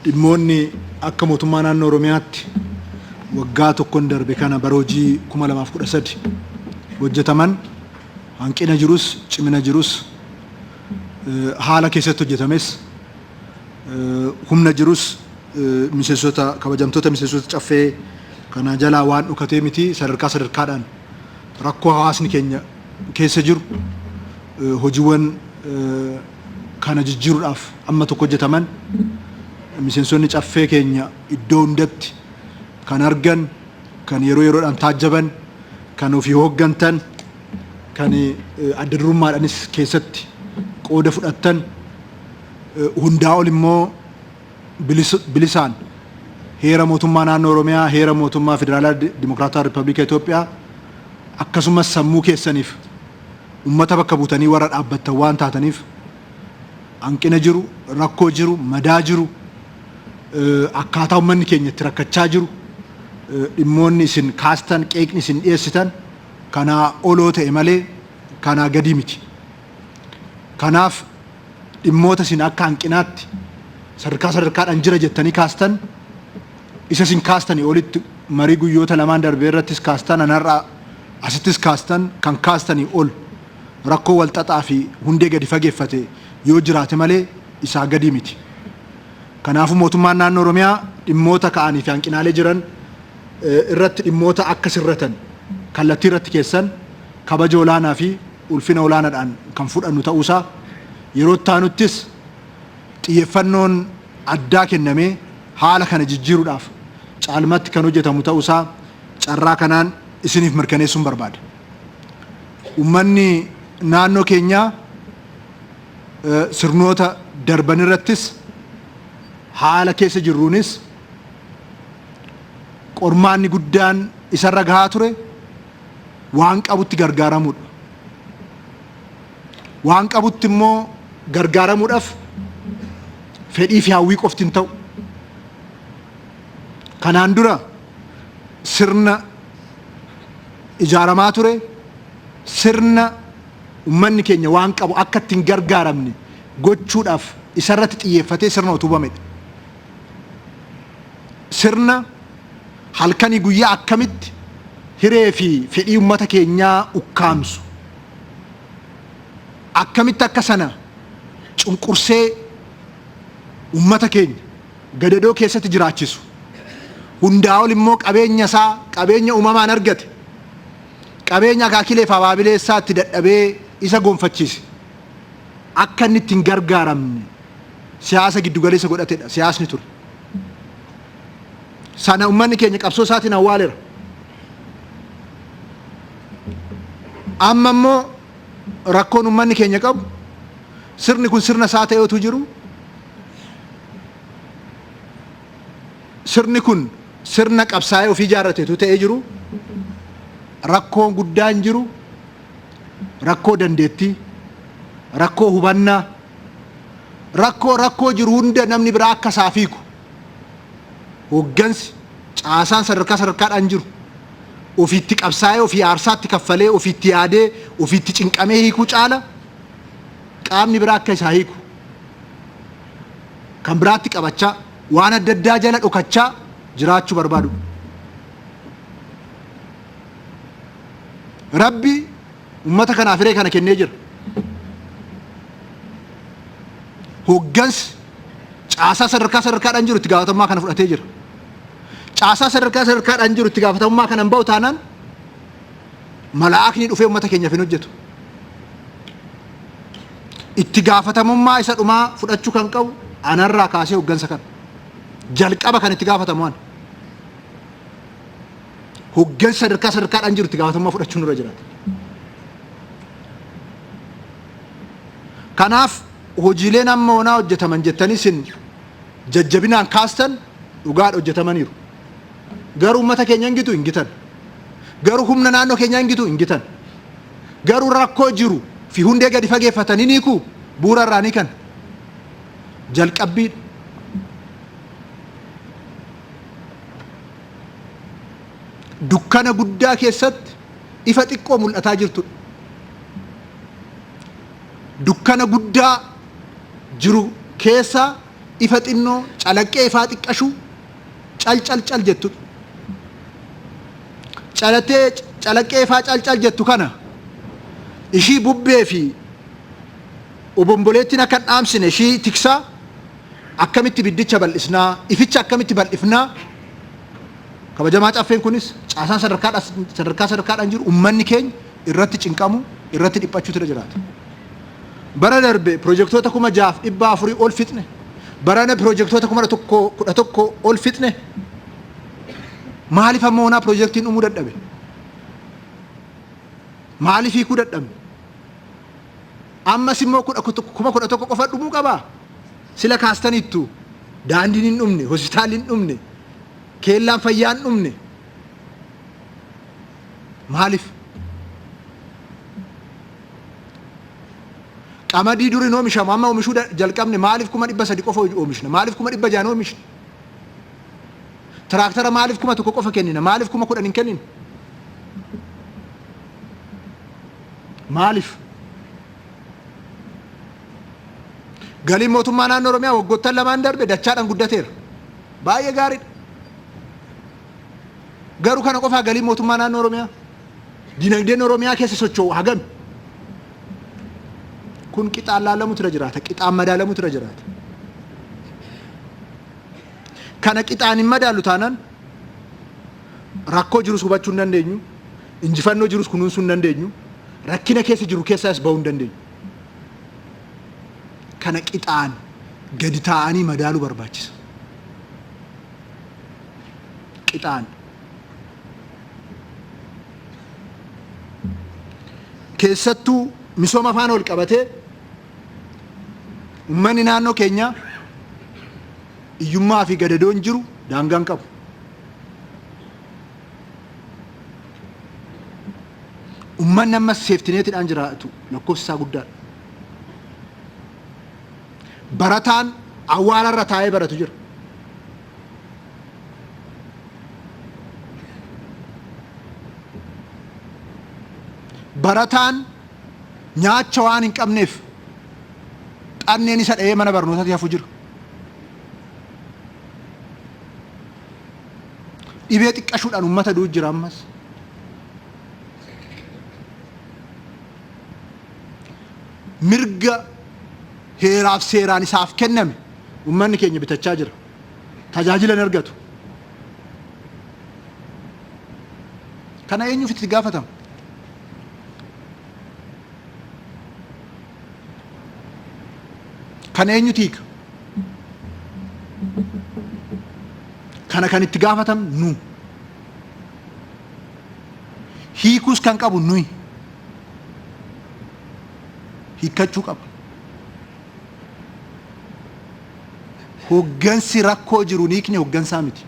Dhimmoonni akka mootummaa naannoo Oromiyaatti waggaa tokkon darbe kana bara hojii 2013 hojjetaman hanqina jirus cimina jirus haala keessatti hojjetames humna jirus miseensota kabajamtoota miseensota caffee kana jalaa waan dhokatee miti sadarkaa sadarkaadhaan rakkoo hawaasni keenya keessa jiru hojiiwwan kana jijjiiruudhaaf amma tokko hojjetaman miseensonni caffee keenya iddoo hundatti kan argan, kan yeroo yeroodhaan taajjaban, kan ofii hooggantan, kan adda durummaadhaanis keessatti qooda fudhattan, hundaa ol immoo bilisaan heera mootummaa naannoo Oromiyaa, heera mootummaa Federaalaa Dimokiraataa Riippaabilika Itoophiyaa akkasumas sammuu keessaniif ummata bakka buutanii warra dhaabbattan waan taataniif hanqina jiru, rakkoo jiru, madaa jiru, akkaataa ummanni keenya itti rakkachaa jiru, dhimmoonni isin kaastan, qeeqni isin dhiyeessitan kanaa oloo ta'e malee kanaa gadii miti. Kanaaf dhimmoota isin akka hanqinaatti sadarkaa sadarkaadhaan jira jettanii kaastan isa isin kaastanii olitti marii guyyoota lamaan darbee irrattis kaastan anarraa asittis kaastan kan kaastanii ol rakkoo walxaxaa fi hundee gadi fageeffate yoo jiraate malee isaa gadii miti. Kanaafuu mootummaan naannoo Oromiyaa dhimmoota ka'anii fi hanqinaalee jiran irratti dhimmoota akka sirratan kallattii irratti keessan kabaja olaanaa fi ulfina olaanaadhaan kan fudhannu ta'uusaa yeroo itti aanuttis xiyyeeffannoon addaa kennamee haala kana jijjiiruudhaaf caalmatti kan hojjetamu ta'uusaa carraa kanaan isiniif mirkaneessuun barbaada. Ummanni naannoo keenyaa sirnoota darban irrattis haala keessa jirruunis qormaanni guddaan isarra gahaa ture waan qabutti gargaaramuudha. Waan qabutti immoo gargaaramuudhaaf fedhii fi hawwii qofti hin ta'u. Kanaan dura sirna ijaaramaa ture, sirna ummanni keenya waan qabu akka itti hin gargaaramne gochuudhaaf isarratti xiyyeeffatee sirna utubamedha. Sirna halkanii guyyaa akkamitti hiree fi fedhii ummata keenyaa ukkaamsu, akkamitti akka sana cunqursee ummata keenya gadadoo keessatti jiraachisu, hundaa ol immoo qabeenya isaa, qabeenya uumamaan argate, qabeenya akaakilee fi abaabilee isaa itti dadhabee isa gonfachiise akka inni itti hin gargaaramne siyaasa giddugaleessa godhatedha siyaasni ture. Sana ummanni keenya qabsoo isaatiin awwaaleera. Amma immoo rakkoon ummanni keenya qabu sirni kun sirna isaa ta'ee utuu jiru sirni kun sirna qabsaa'ee ofii ijaarrate utuu ta'ee jiru rakkoon guddaan jiru rakkoo dandeettii, rakkoo hubannaa, rakkoo rakkoo jiru hunda namni biraa akka isaaf hiiku hooggansi caasaan sadarkaa sadarkaadhaan jiru ofiitti qabsaa'ee ofii aarsaatti kaffalee ofiitti yaadee ofiitti cinqamee hiikuu caala qaamni biraa akka isaa hiiku kan biraatti qabachaa waan adda addaa jala dhokachaa jiraachuu barbaadu. Rabbi ummata kanaaf hiree kana kennee jira. Hooggansi caasaa sadarkaa sadarkaadhaan jiru itti gaafatamummaa kana fudhatee jira. Caasaa sadarkaa sadarkaadhaan jiru itti gaafatamummaa kana hin ba'u taanaan malaa'akni dhufee ummata keenyaaf hin hojjetu. Itti gaafatamummaa isa dhumaa fudhachuu kan qabu anarraa kaasee hooggansa kana. Jalqaba kan itti gaafatamu ana. Hooggansa sadarkaa sadarkaadhaan jiru itti gaafatamummaa fudhachuun nurra jiraata. Kanaaf hojiileen amma onaa hojjetaman jettanii isin jajjabinaan kaastan dhugaadha hojjetamaniiru. Garuu uummata keenya hin gitu hin gitan. Garuu humna naannoo keenyaa hin gitu hin gitan. Garuu rakkoo jiru fi hundee gadi fageeffatanii ni hiikuu bu'uura irraa ni kan jalqabbiidha. Dukkana guddaa keessatti ifa xiqqoo mul'ataa jirtudha. Dukkana guddaa jiru keessa Ifa xinnoo calaqqee ifaa xiqqashuu cal cal cal jettudha. Calattee calaqqee ifaa cal cal jettu kana ishii bubbee fi obomboleettiin akka hin dhaamsine ishii tiksaa akkamitti ibiddicha bal'isnaa, ificha akkamitti bal'ifnaa, kabajamaa caffeen kunis caasaan sadarkaa sadarkaadhaan jiru ummanni keenya irratti cinqamu, irratti dhiphachuutu irra jiraata. Bara darbe pirojektoota 6,400 ol fixne. Barana pirojektoota 11,000 ol fixne. Maaliif amma onaa pirojektiin dhumuu dadhabe? Maaliif hiikuu dadhabne? Ammas immoo 11,000 qofa dhumuu qabaa? Sila kaastaniittu daandiin hin dhumne, hospitaalli hin dhumne, keellaan fayyaa hin dhumne. Maaliif? Qamadii dur hin oomishamu amma oomishuu jalqabne maaliif 300,000 qofa oomishna? Maaliif 600,000 hin oomishne? Tiraaktara maaliif 1,000 qofa kennina? Maaliif 10,000 hin kennine? Maaliif? Galiin mootummaa naannoo Oromiyaa waggoottan lamaan darbe dachaadhaan guddateera. Baay'ee gaariidha. Garuu kana qofaa galiin mootummaa naannoo Oromiyaa? Dinagdeen Oromiyaa keessa socho'u hagami? Kun qixaan laalamutu irra jiraata. Qixaan madaalamutu irra jiraata. Kana qixaan hin madaallu taanaan rakkoo jirus hubachuu hin dandeenyu, injifannoo jirus kunuunsuu hin dandeenyu, rakkina keessa jiru keessaas bahuu hin dandeenyu. Kana qixaan gadi taa'anii madaaluu barbaachisa. Qixaan. Keessattuu misooma faana wal qabatee uummanni naannoo keenyaa iyyummaa fi gadadoon jiru daangaa hin qabu. Uummanni ammas seeftineetiidhaan jiraatu lakkoofsi isaa guddaadha. Barataan awwaalarra taa'ee baratu jira. Barataan nyaacha waan hin qabneef xanneen isa dha'ee mana barnootaatti hafu jira. Dhibee xiqqashuudhaan uummata du'u jira ammas. Mirga heeraaf seeraan isaaf kenname uummanni keenya bitachaa jira. Tajaajila hin argatu. Kana eenyuuf itti gaafatama? Kana eenyutu hiika? Kana kan itti gaafatamnu nu. Hiikuus kan qabu nuyi. Hiikkachuu qaba. Hoggansi rakkoo jiru hin hiikne hoggansaa miti.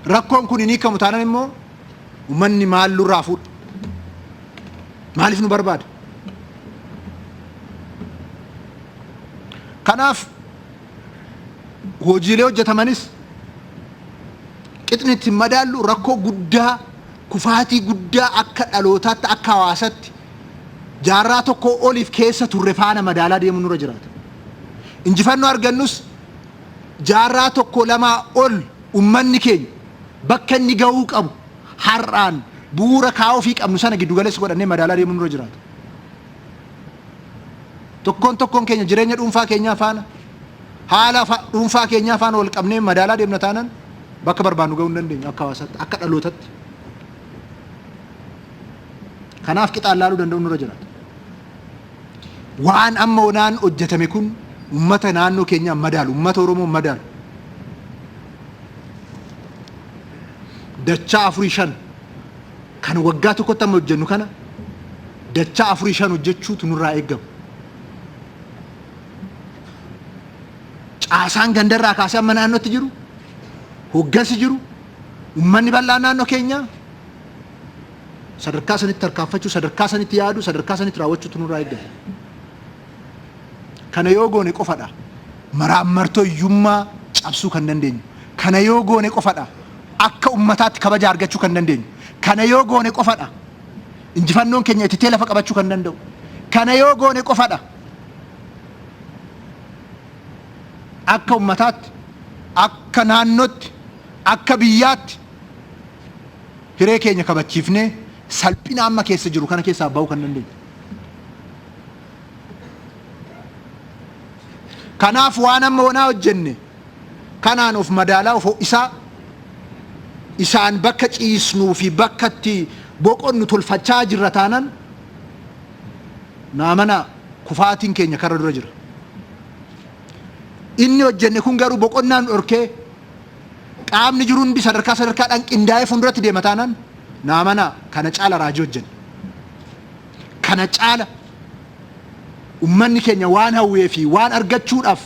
Rakkoon kun hin hiikamu taanaan immoo uummanni maal nurraa fuudha? Maaliif nu barbaada? Kanaaf hojiilee hojjetamanis qixni ittiin madaallu rakkoo guddaa kufaatii guddaa akka dhalootaatti akka hawaasatti jaarraa tokkoo oliif keessa turre faana madaalaa deemuun nurra jiraata. Injifannoo argannus jaarraa tokko lamaa ol ummanni keenya bakka inni gahuu qabu har'aan bu'uura kaa'uufii qabnu sana giddu galeessa godhannee madaalaa deemuun nurra jiraata. Tokkoon tokkoon keenya jireenya dhuunfaa keenyaa faana haala dhuunfaa keenyaa faana wal qabnee madaalaa deemna taanaan bakka barbaannu gahuu hin dandeenyu akka hawaasaatti akka dhalootatti. Kanaaf qixaan laaluu danda'uun nurra jiraata. Waan amma onaan hojjetame kun uummata naannoo keenyaa madaalu, uummata Oromoo madaalu. Dachaa afurii shan kan waggaa tokkotti amma hojjennu kana dachaa afurii shan hojjechuutu nurraa eegama. Caasaan gandarraa kaasee amma naannootti jiru, hoggansi jiru, uummanni bal'aan naannoo keenyaa sadarkaa sanitti tarkaanfachuu, sadarkaa sanitti yaaduu, sadarkaa sanitti raawwachuutu nurraa eegama. Kana yoo goone qofadha maraammartoo hiyyummaa cabsuu kan dandeenyu. Kana yoo goone qofadha akka ummataatti kabaja argachuu kan dandeenyu. Kana yoo goone qofadha injifannoon keenya ititee lafa qabachuu kan danda'u. Kana Kana yoo goone qofadha akka ummataatti, akka naannootti, akka biyyaatti hiree keenya kabachiifnee salphina amma keessa jiru kana keessaa bahuu kan dandeenyu. Kanaaf waan amma onaa hojjenne kanaan of madaalaa, of ho'isaa, isaan bakka ciisnuu fi bakka itti boqonnu tolfachaa jirra taanan, naa amanaa, kufaatiin keenya karra dura jira. Inni hojjenne kun garuu boqonnaa nu dhorkee, qaamni jiru hundi sadarkaa sadarkaadhaan qindaa'ee fuulduratti deema taanaan, naa amanaa, kana caala raajii hojjenne. Kana caala ummanni keenya waan hawwee fi waan argachuudhaaf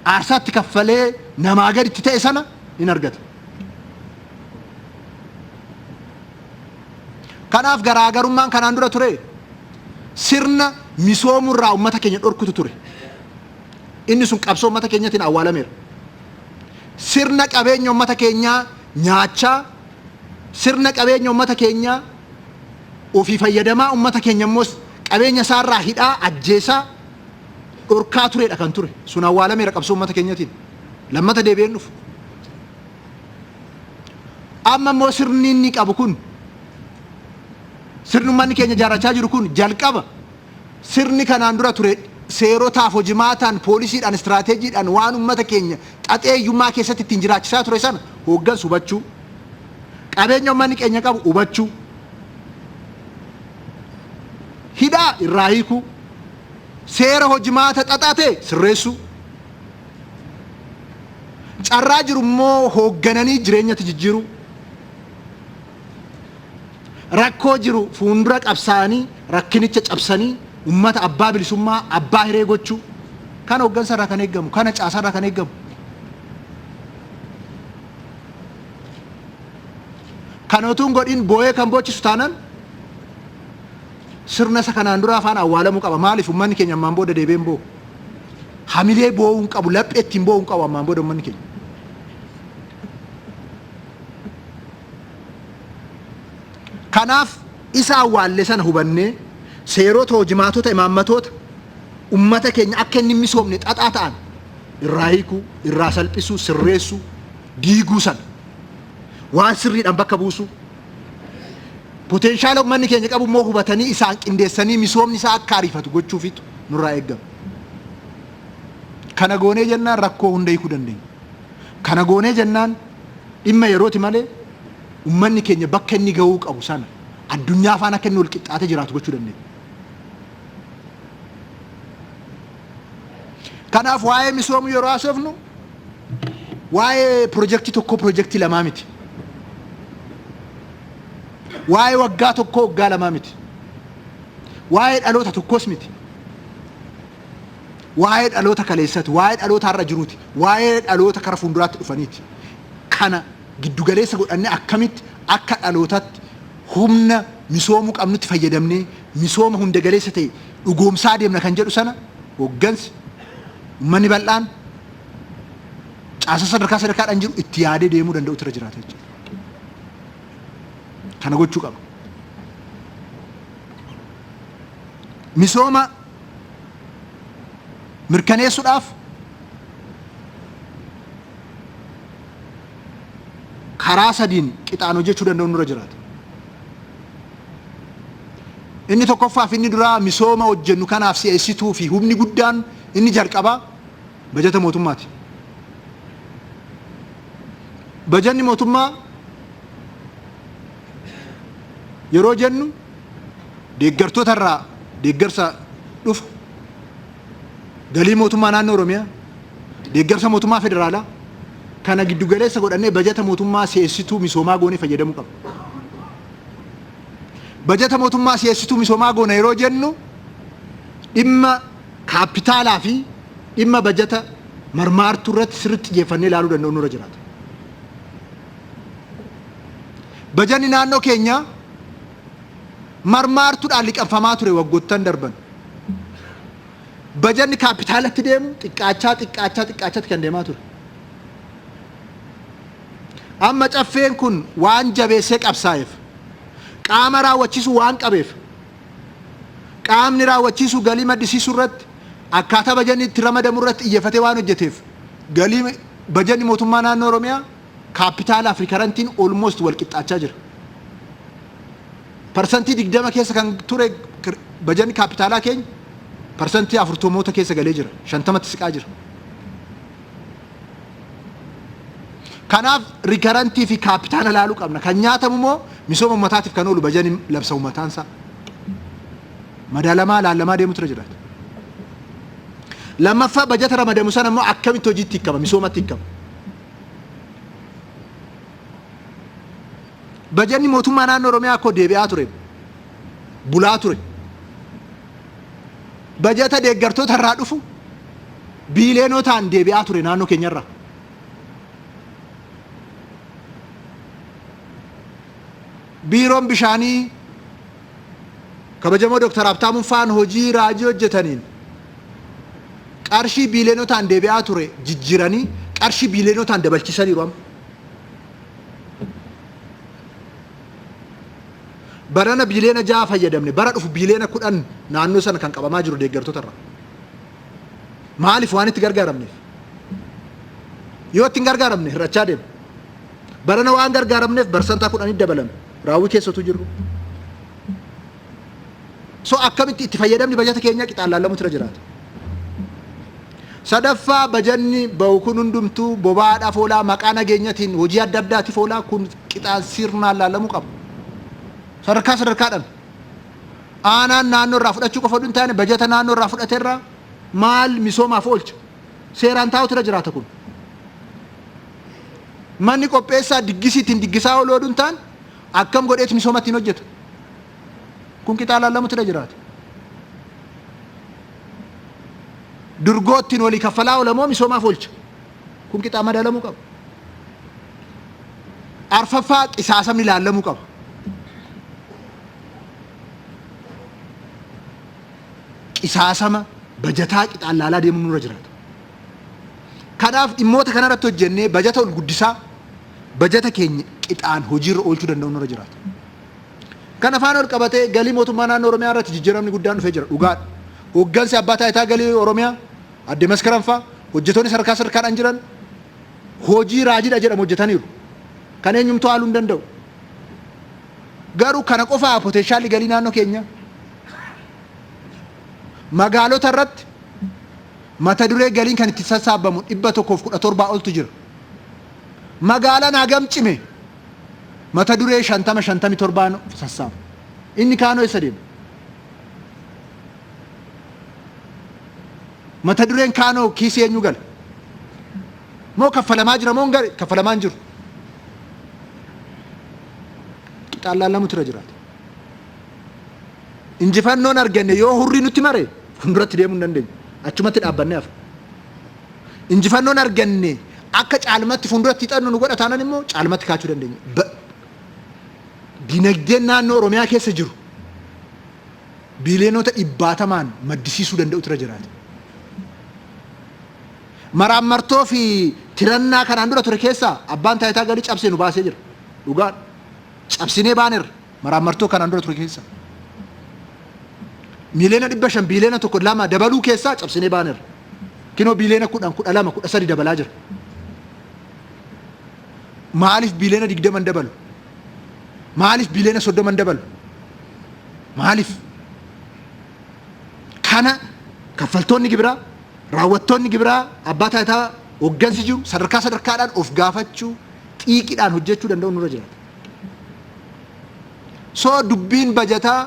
aarsaatti kaffalee namaa gaditti ta'e sana in argata. Kanaaf garaagarummaan kanaan dura ture sirna misoomurraa ummata keenya dhorkutu ture. Inni sun qabsoo ummata keenyatiin awwaalameera. Sirna qabeenya ummata keenyaa nyaachaa, sirna qabeenya ummata keenyaa ofii fayyadamaa, ummata keenya immoo qabeenya isaarraa hidhaa, ajjeesaa, dhorkaa turedha kan ture. Sun awwaalameera qabsoo ummata keenyatiin. Lammata deebi'een dhufu. Amma immoo sirni inni qabu kun, sirni ummanni keenya ijaarrachaa jiru kun, jalqaba sirni kanaan dura ture seerotaaf hojimaataan, poolisiidhaan, istiraateejiidhaan waan ummata keenya xaxee hiyyummaa keessatti ittiin jiraachisaa ture sana hooggansu hubachuu, qabeenya ummanni keenya qabu hubachuu, hidhaa irraa hiikuu, seera hojimaata xaxaa ta'e sirreessuu, carraa jiru immoo hooggananii jireenyatti jijjiiruu, rakkoo jiru fuuldura qabsaa'anii rakkinicha cabsanii ummata abbaa bilisummaa, abbaa hiree gochuu, kana hooggansa irraa kan eeggamu, kana caasaa irraa kan eeggamu. Kana utuu hin godhin boo'ee kan boochisu taanan, sirna isa kanaan dura afaan awwaalamuu qaba. Maaliif? Ummanni keenya ammaan booda deebi'ee hin boo'u. Hamilee boo'uu hin qabu, laphee ittiin boo'uu hin qabu ammaan booda ummanni keenya. Kanaaf isa awwaalle sana hubannee, seerota, hojimaatota, imaammatoota ummata keenya akka inni hin misoomne xaxaa ta'an irraa hiikuu, irraa salphisuu, sirreessuu, diiguu sana waan sirriidhaan bakka buusuu, potenshaala ummanni keenya qabu immoo hubatanii isaan qindeessanii misoomni isaa akka ariifatu gochuufitu nurraa eeggama. Kana goonee jennaan rakkoo hunda hiikuu dandeenya. Kana goonee jennaan dhimma yerooti malee ummanni keenya bakka inni gahuu qabu sana addunyaa faana akka inni wal qixxaatee jiraatu gochuu dandeenya. Kanaaf waa'ee misoomuu yeroo haasofnu waa'ee pirojektii tokkoo, pirojektii lamaa miti. Waa'ee waggaa tokkoo, waggaa lamaa miti. Waa'ee dhaloota tokkos miti. Waa'ee dhaloota kaleessati, waa'ee dhaloota har'a jiruuti, waa'ee dhaloota kara fuulduraatti dhufaniiti. Kana giddugaleessa godhannee akkamitti akka dhalootatti humna misoomuu qabnutti fayyadamnee misooma hunda galeessa ta'e dhugoomsaa deemna kan jedhu sana hooggansi, uummanni bal'aan, caasa sadarkaa sadarkaadhaan jiru itti yaadee deemuu danda'utu irra jiraata jechuudha. Kana gochuu qaba. Misooma mirkaneessuudhaaf karaa sadiin qixaan hojjechuu danda'u nurra jiraata. Inni tokkoffaaf inni duraa, misooma hojjennu kanaaf si'eessituu fi humni guddaan inni jalqabaa bajata mootummaati. Bajanni mootummaa yeroo jennu deeggartoota irraa deeggarsa dhufu, galii mootummaa naannoo Oromiyaa, deeggarsa mootummaa federaalaa, kana giddugaleessa godhannee bajata mootummaa si'eessituu misoomaa goonee fayyadamuu qabna. Bajata mootummaa si'eessituu misoomaa goona yeroo jennu dhimma kaappitaalaa fi dhimma bajata marmaartuu irratti sirriitti xiyyeeffannee ilaaluu danda'u nurra jiraata. Bajanni naannoo keenyaa marmaartuudhaan liqamfamaa ture waggoottan darban. Bajanni kaappitaalatti deemu xiqqaachaa, xiqqaachaa, xiqqaachaatti kan deemaa ture. Amma caffeen kun waan jabeessee qabsaa'eef, qaama raawwachiisu waan qabeef, Qaamni raawwachiisu galii maddisiisuu irratti akkaataa bajanni itti ramadamu irratti xiyyeeffatee waan hojjeteef galii bajanni mootummaa naannoo Oromiyaa kaappitaalaa fi rikarantiin almost wal qixxaachaa jira. 20% keessa kan ture bajanni kaappitaalaa keenya 40%moota keessa galee jira. 50tti siqaa jira. Kanaaf rikarantii fi kaappitaala laaluu qabna. Kan nyaatamu immoo misooma uummataatiif kan oolu bajanni labsamu mataansaa. Madaalamaa laallamaa deemutu irra jiraata. Lammaffaa, bajata ramadamu sana immoo akkamitti hojiitti hiikama, misoomatti hiikama? Bajanni mootummaa naannoo Oromiyaa akkoo deebi'aa ture, bulaa ture. Bajata deeggartoota irraa dhufu biiliyonotaan deebi'aa ture naannoo keenyarraa. Biiroon bishaanii kabajamoo Dr. Habtaamuun faan hojii raajii hojjetaniin qarshii biiliyonotaan deebi'aa ture jijjiiranii qarshii biiliyonotaan dabalchisaniiru amma. Barana biiliyoona 6 fayyadamne, bara dhufu biiliyoona 10 naannoo sana kan qabamaa jiru deeggartoota irraa. Maaliif? Waan itti gargaaramneef. Yoo itti hin gargaaramne hir'achaa deema. Barana waan gargaaramneef 10% dabalame. Raawwii keessatu jirru. So akkamitti itti fayyadamni bajata keenyaa qixaan laallamutu irra jiraata. Sadaffaa, bajanni bahu kun hundumtuu boba'aadhaaf oolaa, maqaa nageenyatiin hojii adda addaatiif oolaa, kun qixaan sirnaan laallamuu qaba. Sadarkaa sadarkaadhaan. Aanaan naannoo irraa fudhachuu qofa hin taane, bajata naannoo irraa fudhate irraa maal misoomaaf oolcha? Seeraan taa'utu irra jiraata kun. Manni qopheessaa diggisii ittiin diggisaa ooluu oduu hin taane, akkam godheet misooma ittiin hojjeta? Kun qixaan laallamutu irra jiraata. Durgoo ittiin walii kaffalaa oola moo misoomaaf oolcha? Kun qixaan madaalamuu qaba. Arfaffaa, qisaasamni laallamuu qaba. Qisaasama bajataa qixaan laalaa deemuun nurra jiraata. Kanaaf dhimmoota kanarratti hojjennee bajata ol guddisaa bajata keenya qixaan hojiirra oolchuu danda'u nurra jiraata. Kana faana ol qabatee galii mootummaa naannoo Oromiyaa irratti jijjiiramni guddaan dhufee jira. Dhugaadha. Hooggansi abbaa taayitaa galii Oromiyaa adde Maskaram fa'aa, hojjettoonni sadarkaa sadarkaadhaan jiran hojii raajiidha jedhamu hojjetaniiru. Kan eenyumtuu haaluu hin danda'u. Garuu kana qofaa poteenshaalli galii naannoo keenyaa? Magaalota irratti mata duree galiin kan itti sassaabbamu 117 oltu jira. Magaalaan hagam cime mata duree 50 57n sassaaba. Inni kaanoo eessa deema? Mata dureen kaanoo kiisii eenyu gala? Moo kaffalamaa jira moo hin gale? Kaffalamaa hin jiru. Qixaan laallamutu irra jiraata. Injifannoon arganne yoo hurrii nutti mare fuulduratti deemuu hin dandeenyu. Achumatti dhaabbannee hafa. Injifannoon arganne akka caalmatti fuulduratti hixannu nu godha taanaan immoo caalmatti kaachuu dandeenya. Dinagdeen naannoo Oromiyaa keessa jiru biiliyoonota dhibbaatamaan maddisiisuu danda'utu irra jiraata. Maraammartoo fi tirannaa kanaan dura ture keessaa abbaan taayitaa galii cabsee nu baasee jira. Dhugaadha. Cabsinee baanerra maraammartoo kanaan dura ture keessaa. Miiliyoona 500, biiliyoona 1, 2 dabaluu keessaa cabsinee baanerra. Kinoo biiliyoona 10, 12, 13 dabalaa jira. Maaliif biiliyoona 20 hin dabalu? Maaliif biiliyoona 30 hin dabalu? Maaliif? Kana kaffaltoonni gibiraa, raawwattoonni gibiraa, abbaa taayitaa hooggansi jiru sadarkaa sadarkaadhaan of gaafachuu, xiiqiidhaan hojjechuu danda'u nurra jiraata. So dubbiin bajataa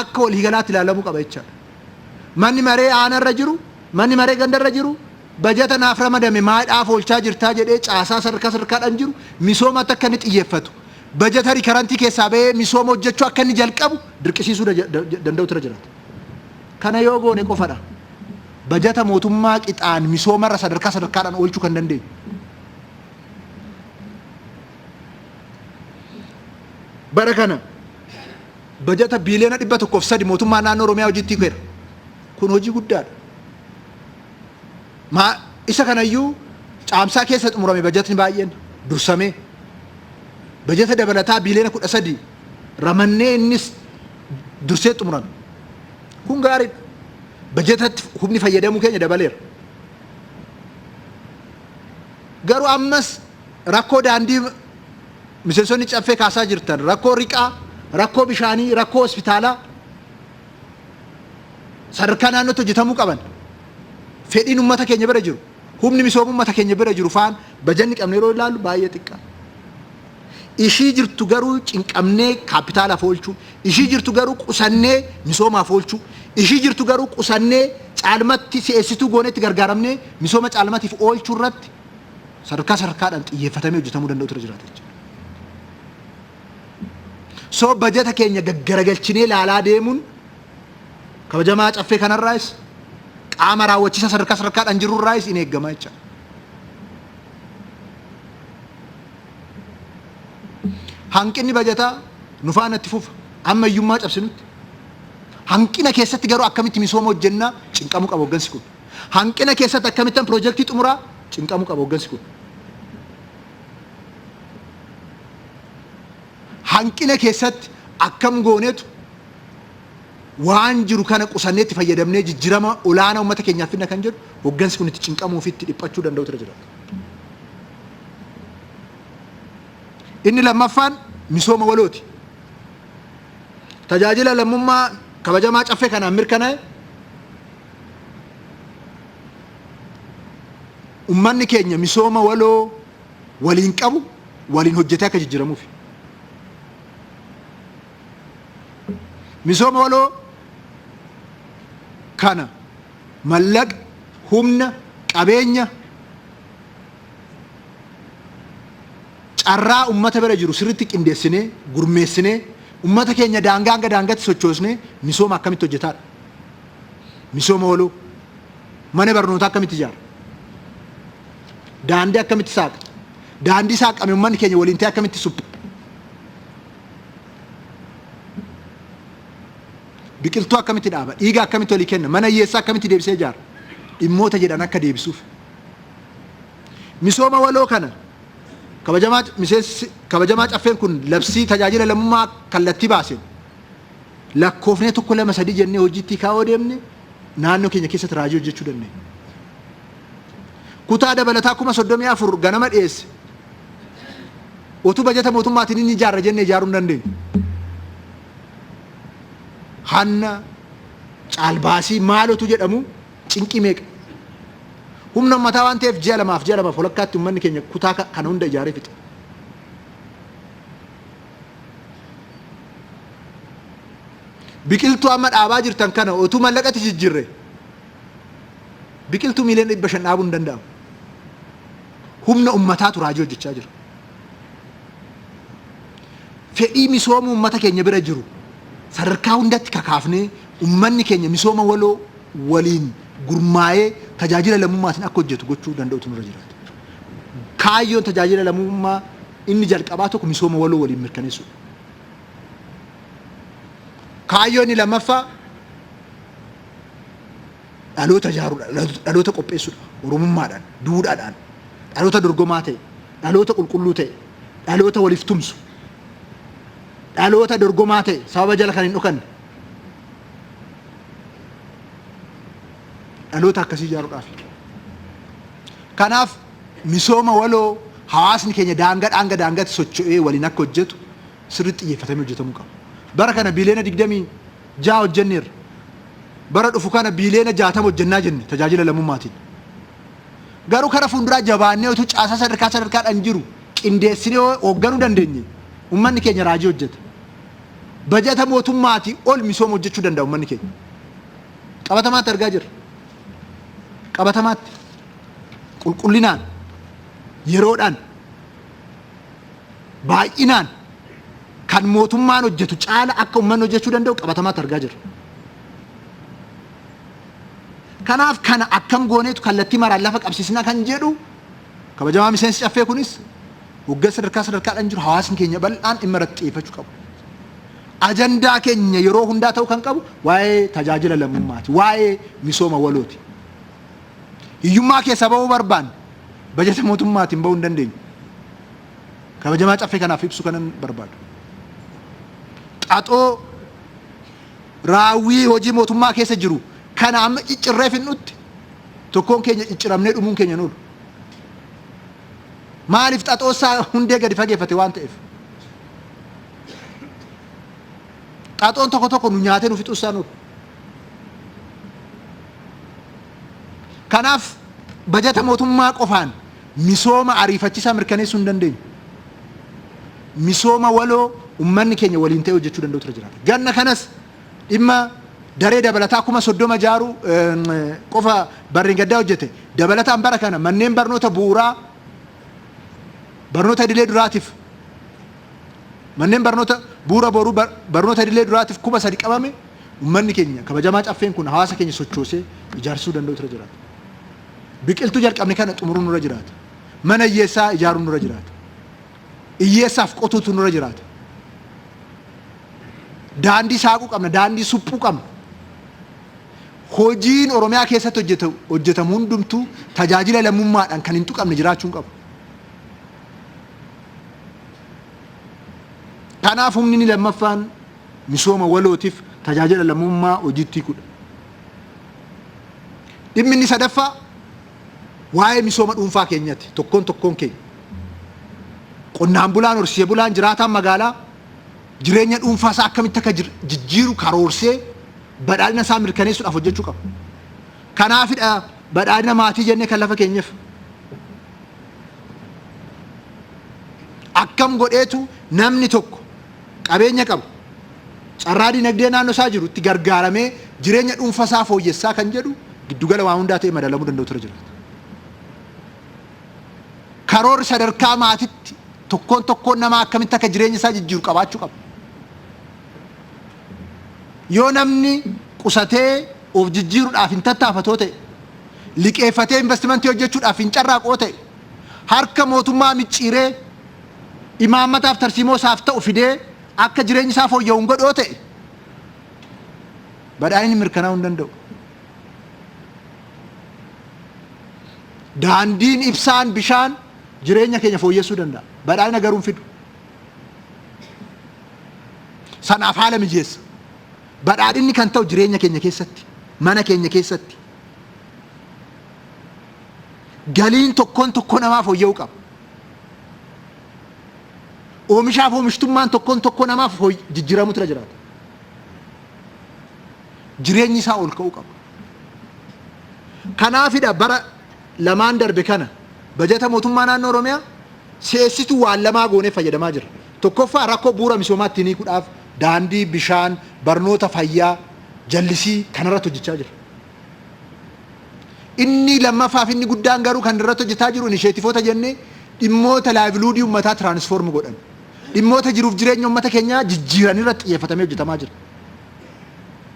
akka waliigalaatti ilaalamuu qaba jechaadha. Manni maree aanarra jiru, manni maree gandarra jiru bajata naaf ramadame maadhaaf oolchaa jirtaa jedhee caasaa sadarkaa sadarkaadhaan jiru misoomatti akka inni xiyyeeffatu, bajata rikarantii keessaa bahee misooma hojjechuu akka inni jalqabu dirqisiisuu danda'utu irra jiraata. Kana yoo goone qofadha bajata mootummaa qixaan misoomarra sadarkaa sadarkaadhaan oolchuu kan dandeenyu. Bara kana bajata biiliyoona 103 mootummaa naannoo Oromiyaa hojiitti hiikeera. Kun hojii guddaadha. Maa isa kanayyuu caamsaa keessa xumurame bajatni baay'een dursamee. Bajata dabalataa biiliyoona 13 ramannee innis dursee xumurame. Kun gaariidha. Bajetatti humni fayyadamuu keenya dabaleera. Garuu ammas rakkoo daandii miseensonni caffee kaasaa jirtan, rakkoo riqaa, rakkoo bishaanii, rakkoo hospitaalaa sadarkaa naannootti hojjetamuu qaban, fedhiin uummata keenya bira jiru, humni misooma uummata keenya bira jiru faan bajanni qabne yeroo ilaallu baay'ee xiqqaa. Ishii jirtu garuu cinqamnee kaapitaalaaf oolchuu, ishii jirtu garuu qusannee misoomaaf oolchuu, ishii jirtu garuu qusannee caalmatti si'eessituu goonetti gargaaramnee misooma caalmatiif oolchuu irratti sadarkaa sadarkaadhaan xiyyeeffatamee hojjetamuu danda'utu irra jiraata jechuudha. So bajata keenya gaggaragalchinee ilaalaa deemuun kabajamaa caffee kanarraayis qaama raawwachiisaa sadarkaa sadarkaadhaan jirurraayis in eegama jechuudha. Hanqinni bajataa nu faana itti fufa. Amma hiyyummaa cabsinutti. Hanqina keessatti garuu akkamitti misooma hojjennaa cinqamuu qaba hoggansi kun. Hanqina keessatti akkamittan piroojeektii xumuraa cinqamuu qaba hoggansi kun. Hanqina keessatti akkam goonetu waan jiru kana qusannee itti fayyadamnee jijjiirama olaanaa uummata keenyaaf fidna kan jedhu hoggansi kun itti cinqamuu fi itti dhiphachuu danda'utu irra jiraata. Inni lammaffaan misooma walooti. Tajaajila lammummaa kabajamaa caffee kanaan mirkanaa'e ummanni keenya misooma waloo waliin qabu waliin hojjetee akka jijjiiramuufi. Misooma waloo kana mallaqa, humna, qabeenya, carraa ummata bira jiru sirriitti qindeessinee, gurmeessinee, ummata keenya daangaa hanga daangaatti sochoosnee misooma akkamitti hojjetaadha. Misooma waloo mana barnootaa akkamitti ijaara? Daandii akkamitti saaqa? Daandii saaqame ummanni keenya waliin ta'e akkamitti supha? Biqiltuu akkamitti dhaaba? Dhiiga akkamitti walii kenna? Mana hiyyeessaa akkamitti deebisee ijaara? Dhimmoota jedhan akka deebisuuf. Misooma waloo kana kabajamaa miseensi kabajamaa caffeen kun labsii tajaajila lammummaa kallattii baaseen lakkoofnee tokko lama sadii jennee hojiitti kaa'uu deemne naannoo keenya keessatti raajii hojjechuu dandeenya. Kutaa dabalataa 34,000 ganama dhiyeesse. Utuu bajata mootummaatiin inni ijaarra jennee ijaaruu hin dandeenyu. Hanna, caalbaasii maalotu jedhamu cinqii meeqa. Humna ummataa waan ta'eef ji'a lamaaf ji'a lamaaf walakkaatti ummanni keenya kutaa kana hunda ijaaree fixe. Biqiltuu amma dhaabaa jirtan kana utuu mallaqatti jijjiirre biqiltuu miiliyoona 500 dhaabuun hin danda'amu. Humna ummataatu raajii hojjechaa jira. Fedhii misoomuu ummata keenya bira jiru sadarkaa hundatti kakaafnee ummanni keenya misooma waloo waliin gurmaa'ee tajaajila lammummaatiin akka hojjetu gochuu danda'utu nurra jiraata. Kaayyoon tajaajila lammummaa inni jalqabaa tokko misooma waloo waliin mirkaneessuudha. Kaayyoo inni lammaffaa dhaloota ijaaruudha, dhaloota qopheessuudha. Oromummaadhaan, duudhaadhaan, dhaloota dorgomaa ta'e, dhaloota qulqulluu ta'e, dhaloota waliif tumsu, dhaloota dorgomaa ta'e, sababa jala kan hin dhokanne. Dhaloota akkasii ijaaruudhaaf. Kanaaf misooma waloo hawaasni keenya daangaa hanga daangaatti socho'ee waliin akka hojjetu sirriitti xiyyeeffatamee hojjetamuu qaba. Bara kana biiliyoona 26 hojjenneerra. Bara dhufu kana biiliyoona 60 hojjennaa jenne tajaajila lammummaatiin. Garuu kara fuulduraa jabaannee utuu caasaa sadarkaa sadarkaadhaan jiru qindeessinee hoogganuu dandeenye uummanni keenya raajii hojjeta. Bajata mootummaatii ol misooma hojjechuu danda'a uummanni keenya. Qabatamaatti argaa jirra. Qabatamaatti qulqullinaan yeroodhaan baay'inaan kan mootummaan hojjetu caala akka uummanni hojjechuu danda'u qabatamaatti argaa jirra. Kanaaf kana akkam gooneetu kallattii maraan lafa qabsiisna kan jedhu kabajamaa miseensi caffee kunis hoggansa sadarkaa sadarkaadhaan jiru hawaasni keenya bal'aan dhimma irratti xiyyeeffachuu qabu. Ajandaa keenya yeroo hundaa ta'uu kan qabu waa'ee tajaajila lammummaati, waa'ee misooma walooti. Hiyyummaa keessaa bahuu barbaanne bajata mootummaatiin bahuu hin dandeenyu. Kabajamaa caffee kanaaf ibsu kanan barbaadu. Xaxoo Raawwii hojii mootummaa keessa jiru kana amma ciccirree fixnutti tokkoon keenya cicciramnee dhumuun keenya hin oolu. Maaliif xaxoossaa hundee gadi fageeffate waan ta'eef. Xaxoon tokko tokko nu nyaatee nu fixuussaa hin oolu. Kanaaf bajata mootummaa qofaan misooma ariifachiisaa mirkaneessuu hin dandeenyu. Misooma waloo ummanni keenya waliin ta'ee hojjechuu danda'utu irra jiraata. Ganna kanas dhimma daree dabalataa 30,000 ijaaruu qofa barreen gaddaa hojjete. Dabalataan bara kana manneen barnoota bu'uuraa barnoota idilee duraatiif manneen barnoota bu'uura boruu barnoota idilee duraatiif 3,000 qabame ummanni keenya kabajamaa caffeen kun hawaasa keenya sochoosee ijaarsisuu danda'utu irra jiraata. Biqiltuu jalqabne kana xumuruun nurra jiraata. Mana hiyyeessaa ijaaruun nurra jiraata. Hiyyeessaaf qotuutu nurra jiraata. Daandii saaquu qabna, daandii suphuu qabna. Hojiin Oromiyaa keessatti hojjetamu hundumtuu tajaajila lammummaadhaan kan hin tuqamne jiraachuu hin qabu. Kanaaf humni inni lammaffaan misooma walootiif tajaajila lammummaa hojiitti hiikuudha. Dhimmi inni sadaffaa waa'ee misooma dhuunfaa keenyati. Tokkoon tokkoon keenya. Qonnaan bulaan, horsiisee bulaan, jiraataan magaalaa jireenya dhuunfaa isaa akkamitti akka jijjiiru karoorsee badhaadhina isaa mirkaneessuudhaaf hojjechuu qaba. Kanaafidha badhaadhina maatii jennee kan lafa keenyeef. Akkam godheetu namni tokko qabeenya qabu carraa dinagdee naannoo isaa jiru itti gargaaramee jireenya dhuunfaa isaa fooyyessaa kan jedhu giddugala waa hundaa ta'ee madaalamuu danda'u ture jiraata. Karoorri sadarkaa maatitti tokkoon tokkoon namaa akkamitti akka jireenya isaa jijjiiru qabaachuu qaba. Yoo namni qusatee of jijjiiruudhaaf hin tattaafatoo ta'e, liqeeffatee investimentii hojjechuudhaaf hin carraaqoo ta'e, harka mootummaa micciiree imaammataaf tarsiimoo isaaf ta'u fidee akka jireenyi isaa fooyya'u hin godhu yoo ta'e, badhaadhinni mirkanaa'uu hin danda'u. Daandiin, ibsaan, bishaan jireenya keenya fooyyessuu danda'a. Badhaadhina garuu hin fidu. Sanaaf haala mijeessa. Badhaadhinni kan ta'u jireenya keenya keessatti, mana keenya keessatti. Galiin tokkoon tokkoo namaa fooyya'uu qaba. Oomishaaf oomishtummaan tokkoon tokkoo namaaf jijjiiramuutu irra jiraata. Jireenyi isaa ol ka'uu qaba. Kanaafidha bara lamaan darbe kana bajata mootummaa naannoo Oromiyaa si'eessituu waan lamaa goonee fayyadamaa jirra. Tokkoffaa rakkoo bu'uura misoomaa ittiin hiikuudhaaf daandii, bishaan, barnoota, fayyaa, jallisii kanarratti hojjechaa jirra. Inni lammaffaa fi inni guddaan garuu kan irratti hojjetaa jiru inisheetifoota jennee dhimmoota laayivluudii uummataa tiraanisfoorm godhan, dhimmoota jiruuf jireenya uummata keenyaa jijjiiran irratti xiyyeeffatamee hojjetamaa jira.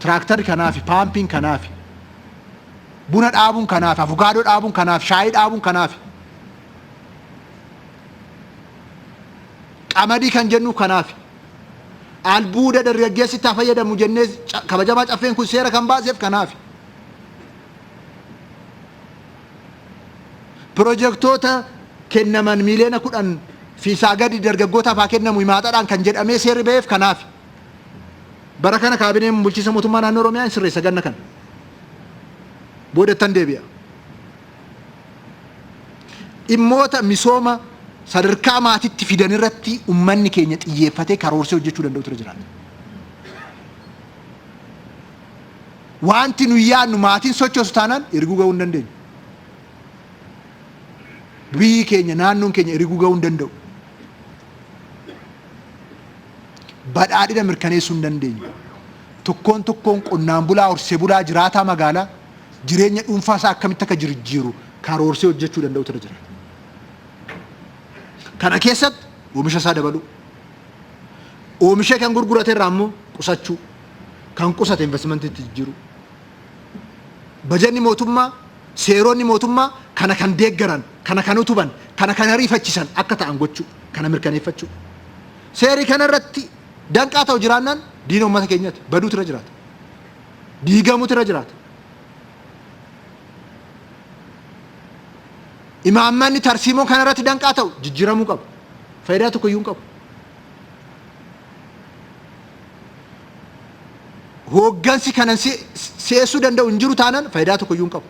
Tiraaktarri kanaafi, paampiin kanaafi, buna dhaabuun kanaafi, afukaadoo dhaabuun kanaafi, shaayii dhaabuun kanaafi. Qamadii kan jennuuf kanaafi. Albuuda dargaggeessi itti haa fayyadamu jennee kabajamaa caffeen kun seera kan baaseef kanaafi. Pirojektoota kennaman miiliyoona 10 fi isaa gadi dargaggootaaf haa kennamu himaaxadhaan kan jedhamee seerri ba'eef kanaafi. Bara kana kaabineen bulchiinsa mootummaa naannoo Oromiyaa hin sirreessa ganna kana. Boodattan deebi'a. Dhimmoota misooma sadarkaa maatitti fidan irratti ummanni keenya xiyyeeffatee karoorsee hojjechuu danda'utu irra jiraata. Wanti nu yaadnu maatiin sochoosu taanaan erguu ga'uu hin dandeenyu. Biyyi keenya naannoon keenya erguu ga'uu hin danda'u. Badhaadhina mirkaneessuu hin dandeenyu. Tokkoon tokkoon qonnaan bulaa, horsee bulaa, jiraataa magaalaa jireenya dhuunfaa isaa akkamitti akka jijjiiru karoorsee hojjechuu danda'utu irra jiraata. Kana keessatti oomisha isaa dabaluu, oomishee kan gurgurate irraa immoo qusachuu, kan qusate investimantiitti jijjiiruu. Bajanni mootummaa, seeronni mootummaa kana kan deeggaran, kana kan utuban, kana kan ariifachisan akka ta'an gochuu, kana mirkaneeffachuu. Seerri kana irratti danqaa ta'u jiraannaan diina uummata keenyaati. Baduutu irra jiraata. Diigamuutu irra jiraata. Imaammanni tarsiimoo kana irratti danqaa ta'u jijjiiramuu qaba. Faayidaa tokko iyyuu hin qabu. Hooggansi kanan si'eessuu danda'u hin jiru taanan faayidaa tokko iyyuu hin qabu.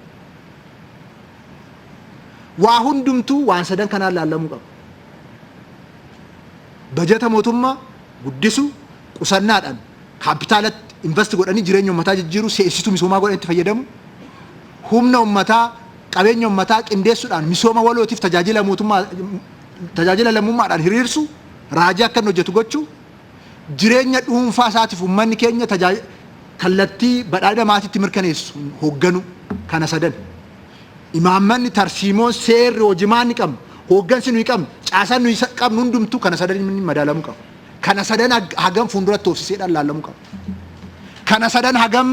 Waa hundumtuu waan sadan kanaan laallamuu qaba. Bajata mootummaa guddisuu, qusannaadhaan kaappitaalatti invest godhanii jireenya uummataa jijjiiruu, si'eessituu misoomaa godhanii itti fayyadamu, humna uummataa, qabeenya uummataa qindeessuudhaan misooma walootiif tajaajila mootummaa tajaajila lammummaadhaan hiriirsuu, raajii akka inni hojjetu gochuu, jireenya dhuunfaa isaatiif uummanni keenya kallattii badhaadhina maatiitti mirkaneessu hoogganuu kana sadan. Imaammanni, tarsiimoon, seerri, hojimaanni qabnu, hooggansi nuyi qabnu, caasaan nuyi qabnu hundumtuu kana sadan madaalamuu qaba. Kana sadan hagam fuulduratti toofsiseedhaan laallamuu qaba. Kana sadan hagam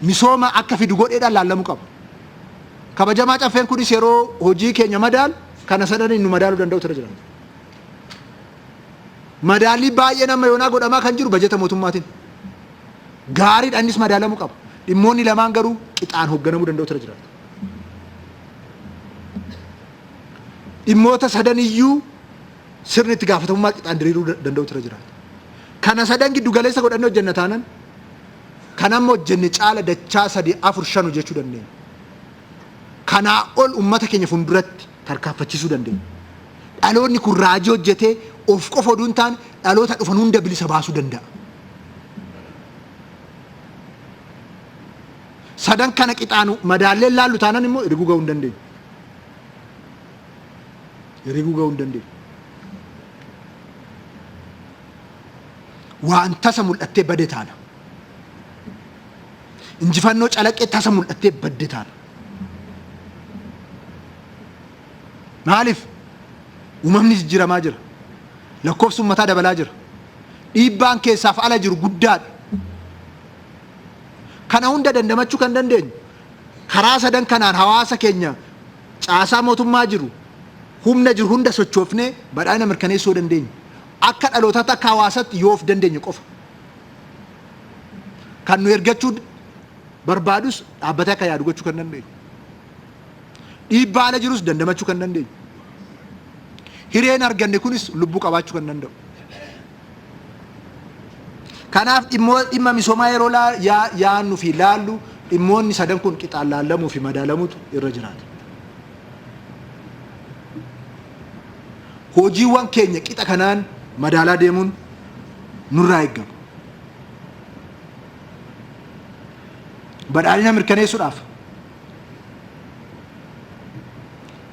misooma akka fidu godheedhaan laallamuu qaba. Kabajamaa caffeen kunis yeroo hojii keenya madaalu kana sadan nu madaaluu danda'u tura jira. Madaallii baay'een amma yoonaa godhamaa kan jiru bajeta mootummaatiin. Gaariidha innis madaalamuu qaba. Dhimmoonni lamaan garuu qixaan hoogganamuu danda'u tura jiraata. Dhimmoota sadan iyyuu sirni itti gaafatamummaa qixaan diriiruu danda'u tura jiraata. Kana sadan giddu galeessa godhannee hojjenna taanan kan amma hojjenne caala dachaa 3, 4, 5 hojjechuu dandeenya. Kanaa ol uummata keenya fuulduratti tarkaanfachiisuu dandeenya. Dhaloonni kun raajii hojjetee of qofa oduu hin taane dhaloota dhufan hunda bilisa baasuu danda'a. Sadan kana qixaan madaallee laallu taanan immoo riguu ga'uu hin dandeenyu. Riguu ga'uu hin dandeenyu. Waan tasa mul'attee bade taana. Injifannoo calaqqee tasa mul'attee badde taana. Maaliif? Uumamni jijjiiramaa jira. Lakkoofsi uummataa dabalaa jira. Dhiibbaan keessaaf ala jiru guddaadha. Kana hunda dandamachuu kan dandeenyu karaa sadan kanaan hawaasa keenya caasaa mootummaa jiru humna jiru hunda sochoofnee badhaadhina mirkaneessuu yoo dandeenye akka dhalootaatti akka hawaasaatti yoo of dandeenye qofa. Kan nu ergachuu barbaadus dhaabbatee akka yaadu gochuu kan dandeenyu. Dhiibbaa ala jirus dandamachuu kan dandeenyu. Hireen arganne kunis lubbuu qabaachuu kan danda'u. Kanaaf dhimma misoomaa yeroo yaadnu fi laallu dhimmoonni sadan kun qixaan laallamuu fi madaalamuutu irra jiraata. Hojiiwwan keenya qixa kanaan madaalaa deemuun nurraa eegama. Badhaadhina mirkaneessuudhaaf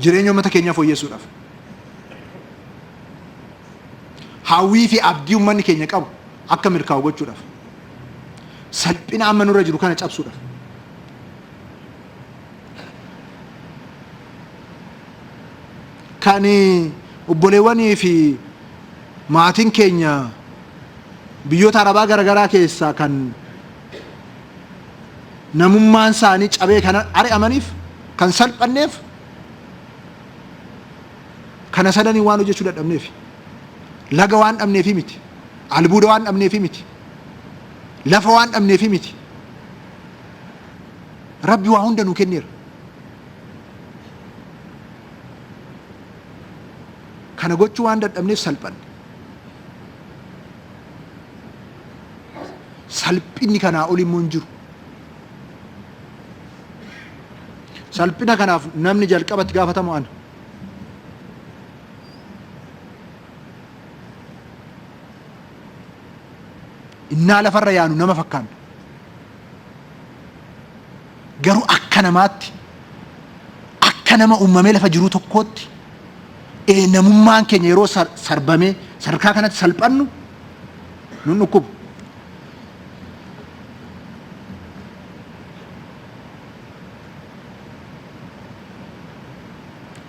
jireenya uummata keenyaa fooyyessuudhaaf hawwii fi abdii uummanni keenya qabu akka milkaa'u gochuudhaaf salphina amma nurra jiru kana cabsuudhaaf kan obboleewwanii fi maatiin keenya biyyoota arabaa garaagaraa keessaa kan namummaan isaanii cabee kan ari'amaniif kan salphanneef kana sadanii waan hojjechuu dadhabneef laga waan dhabneefi miti albuuda waan dhabneefi miti lafa waan dhabneefi miti. Rabbi waa hunda nuu kenneera. Kana gochuu waan dadhabneef salphanne. Salphinni kanaa ol immoo hin jiru. Salphina kanaaf namni jalqabatti gaafatamu ana. Innaa lafarra yaanu nama fakkaanna. Garuu akka namaatti, akka nama uumamee lafa jiruu tokkootti namummaan keenya yeroo sarbamee sadarkaa kanatti salphannu nun dhukkubu.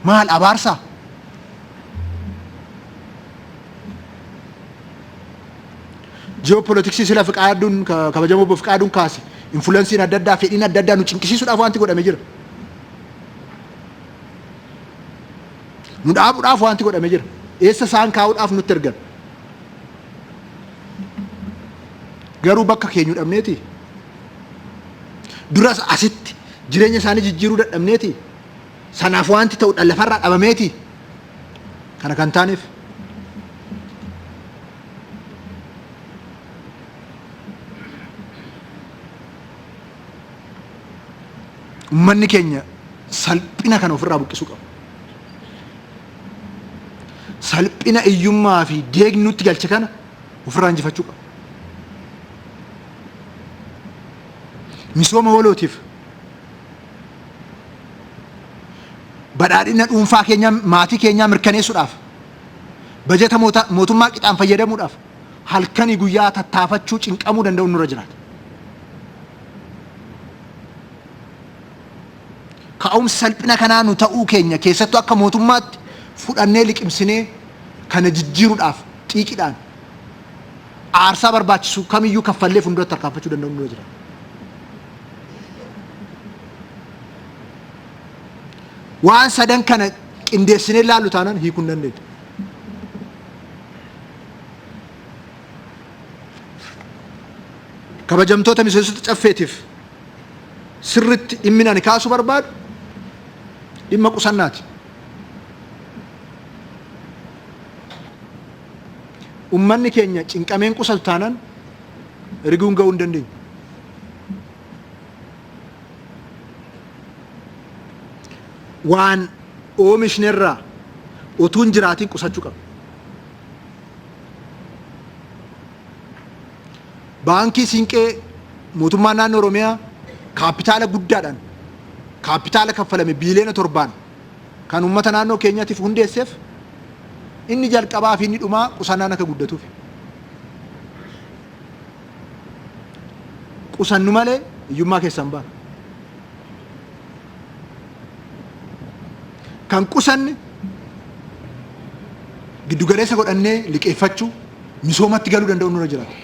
Maal abaarsaa? Ji'oopolitiksii sila Fiqaaduun kabajamoo obbo Fiqaaduun kaase infulansiin adda addaa fedhiin adda addaa nu cinqisiisuudhaaf wanti godhame jira. Nu dhaabuudhaaf wanti godhame jira. Eessa isaan kaa'uudhaaf nutti ergan. Garuu bakka keenyu dhabneeti. Duras asitti jireenya isaanii jijjiiruu dadhabneeti. Sanaaf wanti ta'u lafarraa dhabameeti. Kana kan taaneef. Uummanni keenya salphina kana ofirraa buqqisuu qaba. Salphina iyyummaa fi deegni nutti galche kana ofirraa injifachuu qaba. Misooma walootiif badhaadhina dhuunfaa keenyaa maatii keenyaa mirkaneessuudhaaf bajata mootummaa qixaan fayyadamuudhaaf halkanii guyyaa tattaafachuu cinqamuu danda'u nurra jiraata. Ka'umsi salphina kanaa nu ta'uu keenya keessattuu akka mootummaatti fudhannee liqimsinee kana jijjiiruudhaaf xiiqiidhaan aarsaa barbaachisu kamiyyuu kaffallee fuulduratti tarkaanfachuu danda'u nurra jiraata. Waan sadan kana qindeessinee ilaallu taanaan hiikuu hin dandeenyu. Kabajamtoota miseensota caffeetiif sirritti dhimmi ani kaasuu barbaadu dhimma qusannaati. Ummanni keenya cinqameen qusatu taanaan riguun ga'uu hin dandeenyu. Waan oomishnerraa utuu hin jiraatiin qusachuu qabna. Baankii Siinqee mootummaan naannoo Oromiyaa kaappitaala guddaadhaan kaappitaala kaffalame biiliyoona 7n kan uummata naannoo keenyatiif hundeesseef inni jalqabaa fi inni dhumaa qusannaan akka guddatuuf. Qusannu malee hiyyummaa keessaa hin baanu. Kan qusanne giddugaleessa godhannee liqeeffachuu misoomatti galuu danda'u nurra jiraata.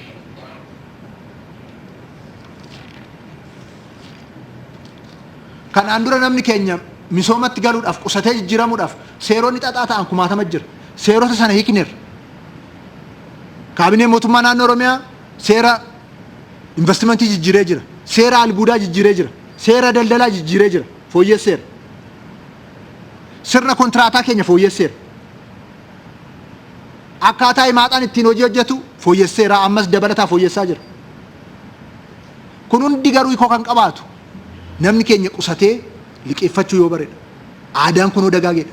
Kanaan dura namni keenya misoomatti galuudhaaf qusatee jijjiiramuudhaaf seeronni xaxaa ta'an kumaatama jira. Seerota sana hiikneerra. Kaabineen mootummaa naannoo Oromiyaa seera investimentii jijjiiree jira. Seera albuudaa jijjiiree jira. Seera daldalaa jijjiiree jira. Fooyyesseera. Sirna kontiraataa keenya fooyyesseera. Akkaataa himaaxaan ittiin hojii hojjetu fooyyesseera. Ammas dabalataa fooyyessaa jira. Kun hundi garuu hiikoo kan qabaatu namni keenya qusatee liqeeffachuu yoo baredha. Aadaan kunoo dagaageedha.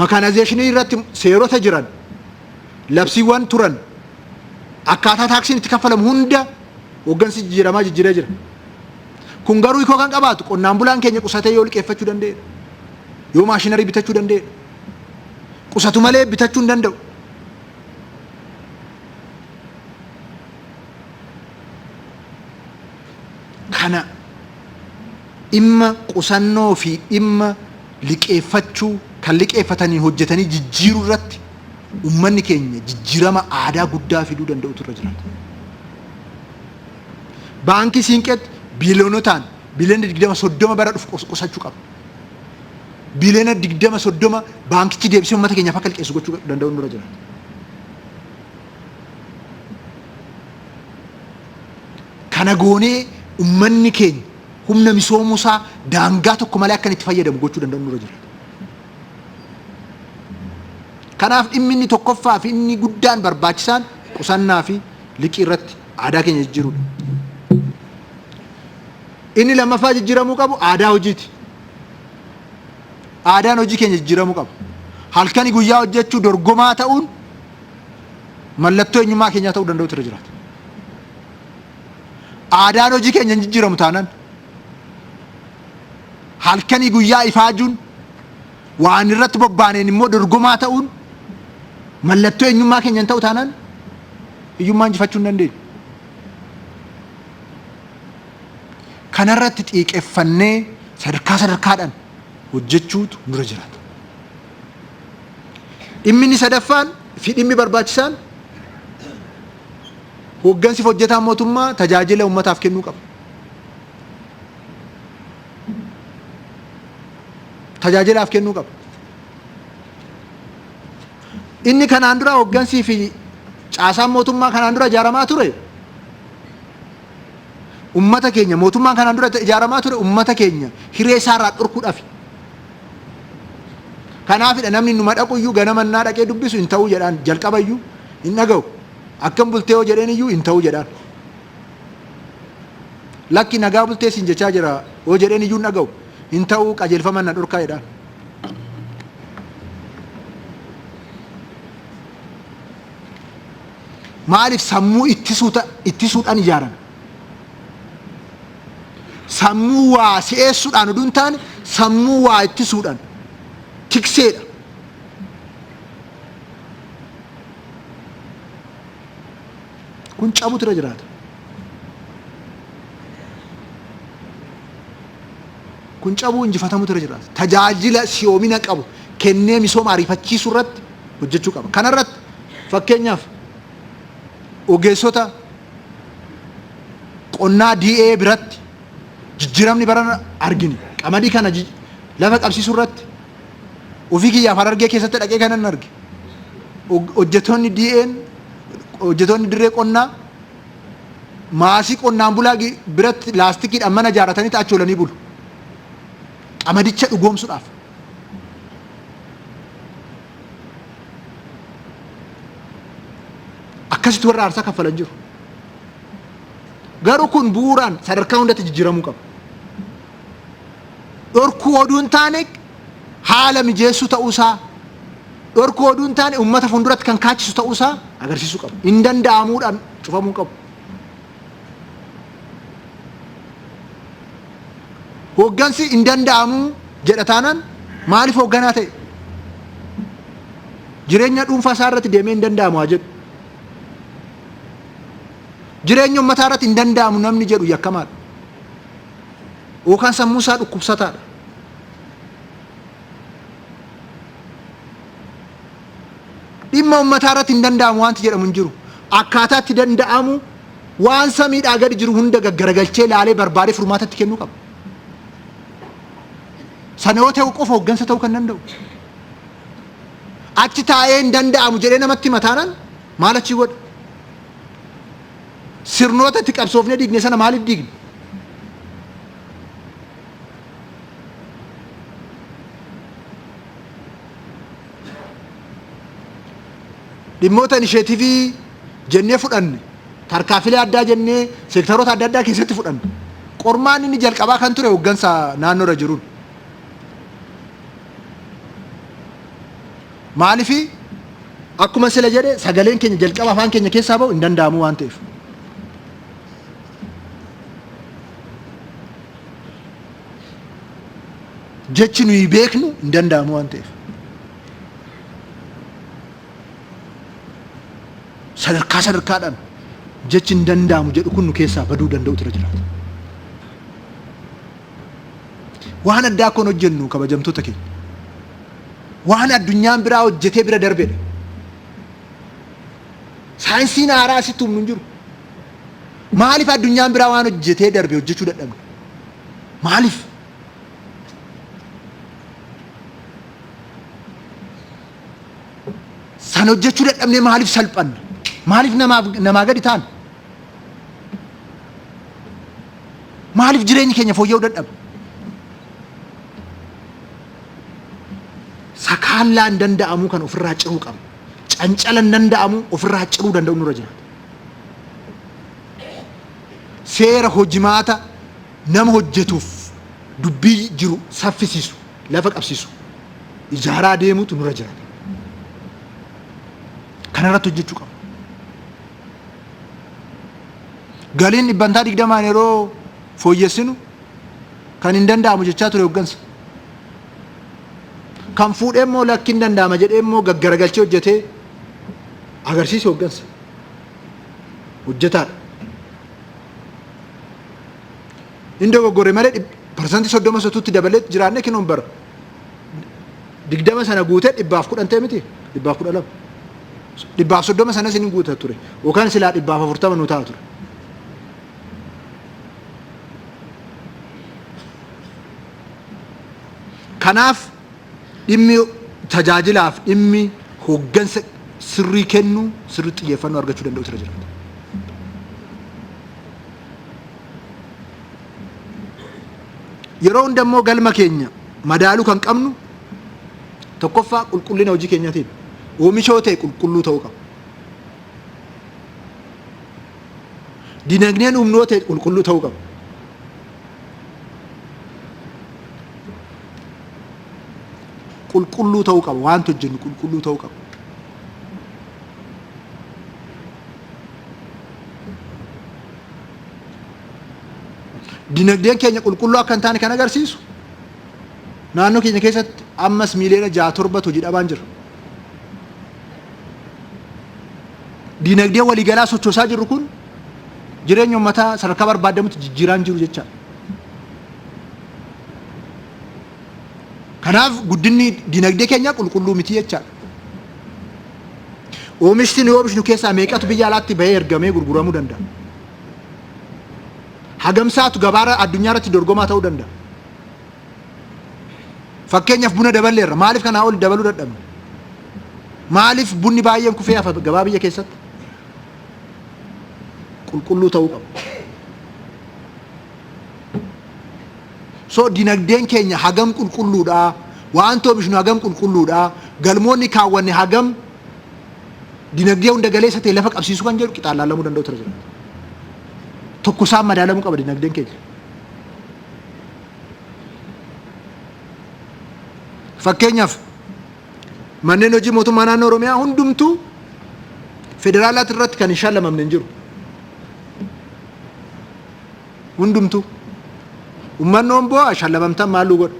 Makaanaayizeeshinii irratti seerota jiran, labsiiwwan turan, akkaataa taaksiin itti kaffalamu hunda hooggansi jijjiiramaa jijjiiree jira. Kun garuu hiikoo kan qabaatu qonnaan bulaan keenya qusatee yoo liqeeffachuu danda'edha. Yoo maashinarii bitachuu danda'edha. Qusatu malee bitachuu hin danda'u. Kana dhimma qusannoo fi dhimma liqeeffachuu kan liqeeffataniin hojjetanii jijjiiruu irratti uummanni keenya jijjiirama aadaa guddaa fiduu danda'utu irra jiraata. Baankii Siinqeetti biiliyoonotaan biiliyoona 20 30 bara dhufu qusachuu qaba. Biiliyoona 20 30 baankichi deebisee uummata keenyaaf akka liqeessu gochuu danda'uun nurra jiraata. Kana goonee uummanni keenya humna misoomuu isaa daangaa tokko malee akka inni itti fayyadamu gochuu danda'uun nurra jiraata. Kanaaf dhimmi inni tokkoffaa fi inni guddaan barbaachisaan qusannaa fi liqii irratti aadaa keenya jijjiiruudha. Inni lammaffaa jijjiiramuu qabu aadaa hojiiti. Aadaan hojii keenya jijjiiramuu qaba. Halkanii guyyaa hojjechuu dorgomaa ta'uun mallattoo eenyummaa keenyaa ta'uu danda'utu irra jiraata. Aadaan hojii keenya hin jijjiiramu taanaan halkanii guyyaa ifaajuun waan irratti bobbaaneen immoo dorgomaa ta'uun mallattoo eenyummaa keenya hin ta'u taanaan hiyyummaa injifachuu hin dandeenyu. Kanarratti xiiqeffannee sadarkaa sadarkaadhaan hojjechuutu nurra jiraata. Dhimmi inni sadaffaan fi dhimmi barbaachisaan hooggansi fi hojjetaan mootummaa tajaajila uummataaf kennuu qaba. Tajaajilaaf kennuu qaba. Inni kanaan dura hooggansii fi caasaan mootummaa kanaan dura ijaaramaa ture ummata keenya mootummaan kanaan dura ijaaramaa ture ummata keenya hiree isaarraa dhorkuudhaafi. Kanaafidha namni numa dhaqu iyyuu ganama innaa dhaqee dubbisu hin ta'uu jedhaan jalqaba iyyuu hin dhaga'u. Akkam bultee yoo jedheen iyyuu hin ta'u jedhaan. Lakki nagaa bultee siin jechaa jira yoo jedheen iyyuu hin dhaga'u. Hin ta'uu qajeelfama na dhorkaa jedhaan. Maaliif sammuu ittisuudhaan ijaarame? Sammuu waa si'eessuudhaan oduu hin taane sammuu waa ittisuudhaan tikseedha. Kun cabutu irra jiraata. Kun cabuu injifatamutu irra jiraata. Tajaajila si'oomina qabu kennee misooma ariifachiisuu irratti hojjechuu qaba. Kana irratti fakkeenyaaf ogeessota qonnaa DA biratti jijjiiramni barana argine qamadii kana lafa qabsiisuu irratti ofii kiyyaaf Harargee keessatti dhaqee kanan arge. Hojjettoonni DA'n hojjettoonni dirree qonnaa maasii qonnaan bulaa biratti laastikiidhaan mana ijaarratanii achi oolanii bulu. Qamadicha dhugoomsuudhaaf. Akkasitti warra aarsaa kaffalan jiru. Garuu kun bu'uuraan sadarkaa hundatti jijjiiramuu qaba. Dhorkuu oduu hin taane haala mijeessuu ta'uusaa, dhorkuu oduu hin taane uummata fuulduratti kan kaachisu ta'uusaa agarsiisuu qaba. Hin danda'amuudhaan cufamuu qabu. Hooggansi hin danda'amuu jedha taanaan maaliif hoogganaa ta'e? Jireenya dhuunfaa isaa irratti deemee hin danda'amu haa jedhu. Jireenya uummataa irratti hin danda'amu namni jedhu yakkamaadha. Yookaan sammuu isaa dhukkubsataadha. Dhimma uummataa irratti hin danda'amu wanti jedhamu hin jiru. Akkaataa itti danda'amu waan samiidhaa gadi jiru hunda gaggaragalchee laalee barbaadee furmaata itti kennuu qaba. Sana yoo ta'u qofa hooggansa ta'uu kan danda'u. Achi taa'ee hin danda'amu jedhee namatti hima taanaan maal achi godha? Sirnoota itti qabsoofnee diigne sana maaliif diigne? Dhimmoota inisheetivii jennee fudhanne, tarkaanfilee addaa jennee seektaroota adda addaa keessatti fudhanne. Qormaan inni jalqabaa kan ture hooggansa naannoo irra jiruun. Maaliif akkuma sila jedhe sagaleen keenya jalqaba afaan keenya keessaa ba'u hin danda'amu waan ta'eef. Jechi nuyi beeknu hin danda'amu waan ta'eef. Sadarkaa sadarkaadhaan jechi hin danda'amu jedhu kun nu keessaa baduu danda'utu irra jiraata. Waan addaa akka hin hojjennu kabajamtoota keenya. Waan addunyaan biraa hojjetee bira darbedha. Saayinsiin haaraa asitti humnu hin jiru. Maaliif addunyaan biraa waan hojjetee darbe hojjechuu dadhabne? Maaliif? San hojjechuu dadhabnee maaliif salphanna? Maaliif namaaf namaa gadi taana? Maaliif jireenyi keenya fooyya'uu dadhaba? Sakaallaa hin danda'amuu kan ofirraa ciruu qabna. Cancala hin danda'amuu ofirraa ciruu danda'u nurra jiraata. Seera hojimaata nama hojjetuuf dubbii jiru saffisiisu, lafa qabsiisu ijaaraa deemuutu nurra jiraata. Kanarratti hojjechuu qabna. Galiin dhibbantaa 20n yeroo fooyyessinu kan hin danda'amu jechaa ture hoggansa. Kan fuudhee immoo lakki hin danda'ama jedhee immoo gaggaragalchee hojjetee agarsiise hoggansa. Hojjetaadha. Hin dogoggorre malee 30% sotuutti dabalee jiraannee kinoon bara. 20 sana guutee 110 ta'e miti 112. 130 sanas inni guuta ture yookaan silaa 140 nu ta'a ture. Kanaaf dhimmi tajaajilaaf dhimmi hooggansa sirrii kennuu sirrii xiyyeeffannoo argachuu danda'u irra jiraata. Yeroo hunda immoo galma keenya madaaluu kan qabnu tokkoffaa qulqullina hojii keenyaatiin. Oomisha yoo ta'e qulqulluu ta'uu qaba. Dinagdeen humnoo ta'e qulqulluu ta'uu qaba. Qulqulluu ta'uu qaba. Waanti hojjennu qulqulluu ta'uu qaba. Dinagdeen keenya qulqulluu akka hin taane kan agarsiisu naannoo keenya keessatti ammas miiliyoona ja'a torbatu hojii dhabaan jira. Dinagdee waliigalaa sochoosaa jirru kun jireenya uummataa sadarkaa barbaadamutti jijjiiraa hin jiru jechaadha. Kanaaf guddinni dinagdee keenyaa qulqulluu miti jechaadha. Oomishni nuyi oomishnu keessaa meeqatu biyya alaatti bahee ergamee gurguramuu danda'a? Hagamsaatu gabaara addunyaa irratti dorgomaa ta'uu danda'a? Fakkeenyaaf buna daballeerra. Maaliif kanaa ol dabaluu dadhabne? Maaliif bunni baay'een kufee hafa gabaa biyya keessatti? Qulqulluu ta'uu qaba. So dinagdeen keenya hagam qulqulluudha? Waanti oomishnu hagam qulqulluudha? Galmoonni kaawwanne hagam dinagdee hunda galeessa ta'e lafa qabsiisuu kan jedhu qixaan laalamuu danda'u tura jira. Tokko isaan madaalamuu qaba dinagdeen keenya. Fakkeenyaaf manneen hojii mootummaa naannoo Oromiyaa hundumtuu federaalaati irratti kan hin shallamamne hin jiru. Hundumtuu. Ummannoon boo'a shallamamtan maalluu godha.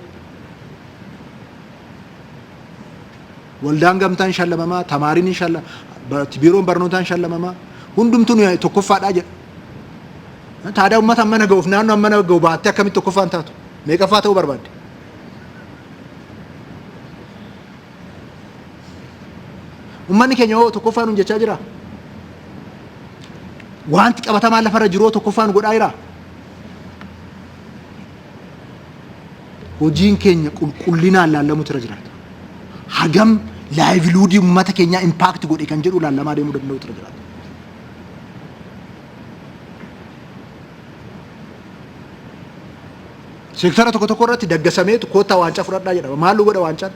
Waldaan gamtaa hin shallamamaa, tamaariin hin shallama, biiroon barnootaa hin shallamamaa. Hundumtuu nuyi tokkoffaadhaa jedha. Taadaa uummata ammana ga'uuf naannoo ammana ga'u baattee akkamitti tokkoffaa hin taatu? Meeqaffaa ta'uu barbaadde? Uummanni keenya hoo tokkoffaa nuun jechaa jiraa? Wanti qabatamaan lafarra jiru hoo tokkoffaa nu godhaa jiraa? Hojiin keenya qulqullinaan laallamutu irra jiraata. Hagam livelihoodii uummata keenyaa impact godhe kan jedhu laallamaa deemuu danda'utu irra jiraata. Seektara tokko tokko irratti daggasameetu koottaa waancaa fudhadhaa jedhama. Maal nu godha waancaan?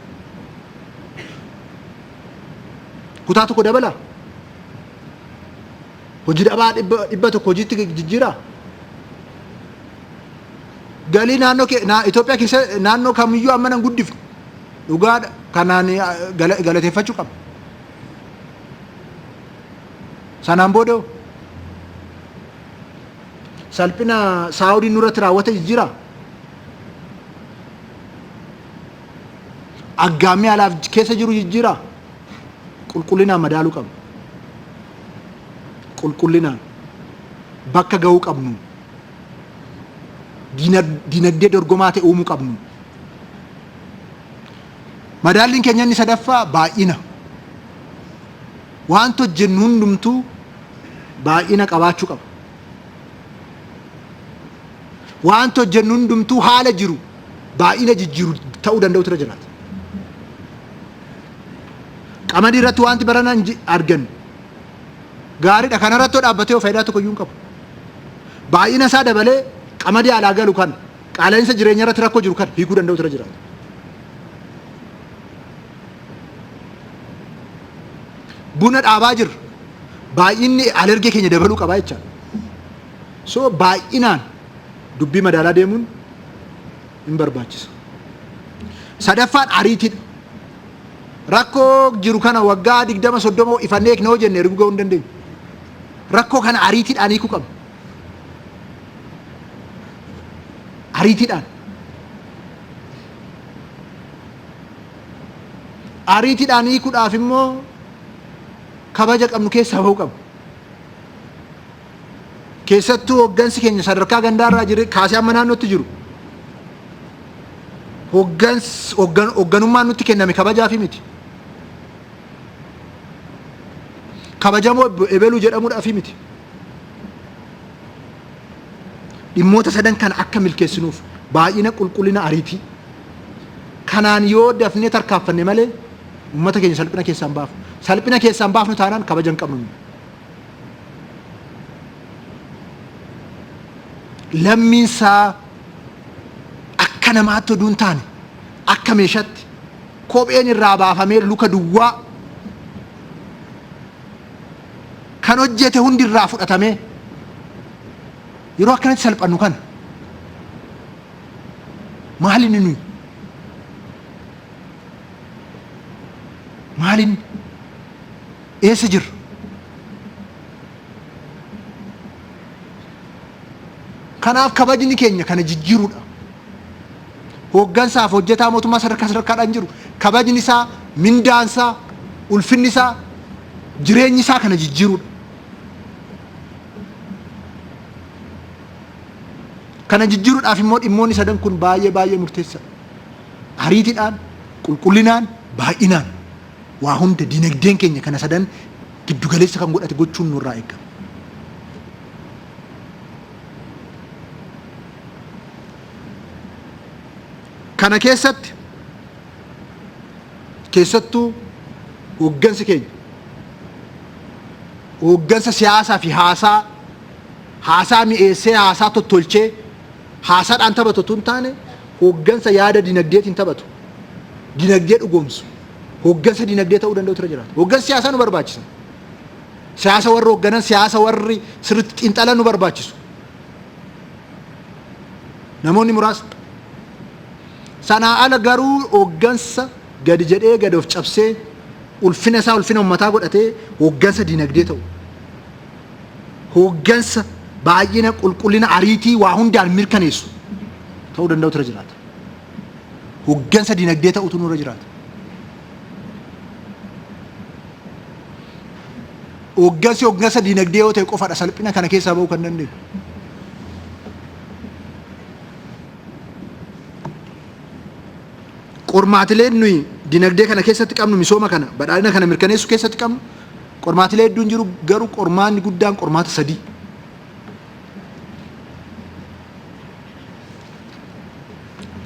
Kutaa tokko dabala? Hojii dhabaa 100 hojiitti jijjiiraa? Galii naannoo Itoophiyaa keessa naannoo kamiyyuu amma nan guddifne. Dhugaadha. Kanaan galateeffachuu qabna. Sanaan booda hoo? Salphina Saawudiin nurratti raawwate jijjiiraa? Aggaammii alaaf keessa jiru jijjiiraa? Qulqullinaan madaaluu qabna. Qulqullinaan bakka gahuu qabnu. Dinagdee dorgomaa ta'e uumuu qabnu. Madaalliin keenya inni sadaffaa baay'ina. Waanti hojjennu hundumtuu baay'ina qabaachuu qaba. Waanti hojjennu hundumtuu haala jiru baay'ina jijjiiru ta'uu danda'utu irra jiraata. Qamadii irratti wanti barana arganne gaariidha. Kana irratti yoo dhaabbatee faayidaa tokko iyyuu hin qabu. Baay'ina isaa dabalee qamadii alaa galu kana qaala'insa jireenya irratti rakkoo jiru kana hiikuu danda'utu irra jiraata. Buna dhaabaa jirra. Baay'inni alergee keenya dabaluu qabaa jechaadha. So baay'inaan dubbii madaalaa deemuun hin barbaachisa. Sadaffaan ariitiidha. Rakkoo jiru kana waggaa 20 30 ifannee eekna hoo jenne erguu gahuu hin dandeenyu. Rakkoo kana ariitiidhaan hiikuu qabna. Ariitiidhaan. Ariitiidhaan hiikuudhaaf immoo kabaja qabnu keessaa bahuu qabna. Keessattuu hoggansi keenya sadarkaa gandaarraa jire kaasee amma naannootti jiru. Hogganummaan nutti kenname kabajaafi miti. Kabajamoo ebeluu jedhamuudhaafi miti. Dhimmoota sadan kana akka milkeessinuuf baay'ina qulqullina ariitii. Kanaan yoo dafnee tarkaanfanne malee uummata keenya salphina keessaa hin baafnu. Salphina keessaa hin baafnu taanaan kabaja hin qabnu. Lammiin isaa akka namaatti oduu hin taane akka meeshaatti kopheen irraa baafamee luka duwwaa kan hojjete hundi irraa fudhatamee Yeroo akkanatti salphannu kana maalinni nuyi? Maalinni? Eessa jirra? Kanaaf kabajni keenya kana jijjiiruudha. Hooggansaaf hojjetaa mootummaa sadarkaa sadarkaadhaan jiru kabajni isaa, mindaan isaa, ulfinni isaa, jireenyi isaa kana jijjiiruudha. Kana jijjiiruudhaaf immoo dhimmoonni sadan kun baay'ee baay'ee murteessaadha. Ariitiidhaan, qulqullinaan, baay'inaan waa hunda dinagdeen keenya kana sadan giddugaleessa kan godhate gochuun nurraa eegama. Kana keessatti keessattuu hooggansi keenya hooggansa siyaasaa fi haasaa haasaa mi'eessee haasaa tottolchee haasaadhaan taphatu otoo hin taane hooggansa yaada dinagdeetiin taphatu dinagdee dhugoomsu hooggansa dinagdee ta'uu danda'utu irra jiraata. Hooggansi siyaasaa nu barbaachisa. Siyaasa warri hoogganan siyaasa warri sirriitti xiinxalan nu barbaachisu. Namoonni muraasni. Sanaa ala garuu hooggansa gadi jedhee gadi of cabsee ulfina isaa ulfina uummataa godhatee hooggansa dinagdee ta'u. Hooggansa baay'ina qulqullina ariitii waa hundaan mirkaneessu ta'uu danda'utu irra jiraata. Hooggansa dinagdee ta'utu nurra jiraata. Hooggansi hooggansa dinagdee yoo ta'e qofadha salphina kana keessaa ba'uu kan dandeenyu. Qormaatileen nuyi dinagdee kana keessatti qabnu misooma kana badhaadhina kana mirkaneessuu keessatti qabnu qormaatilee hedduun jiru garuu qormaanni guddaan qormaata sadii.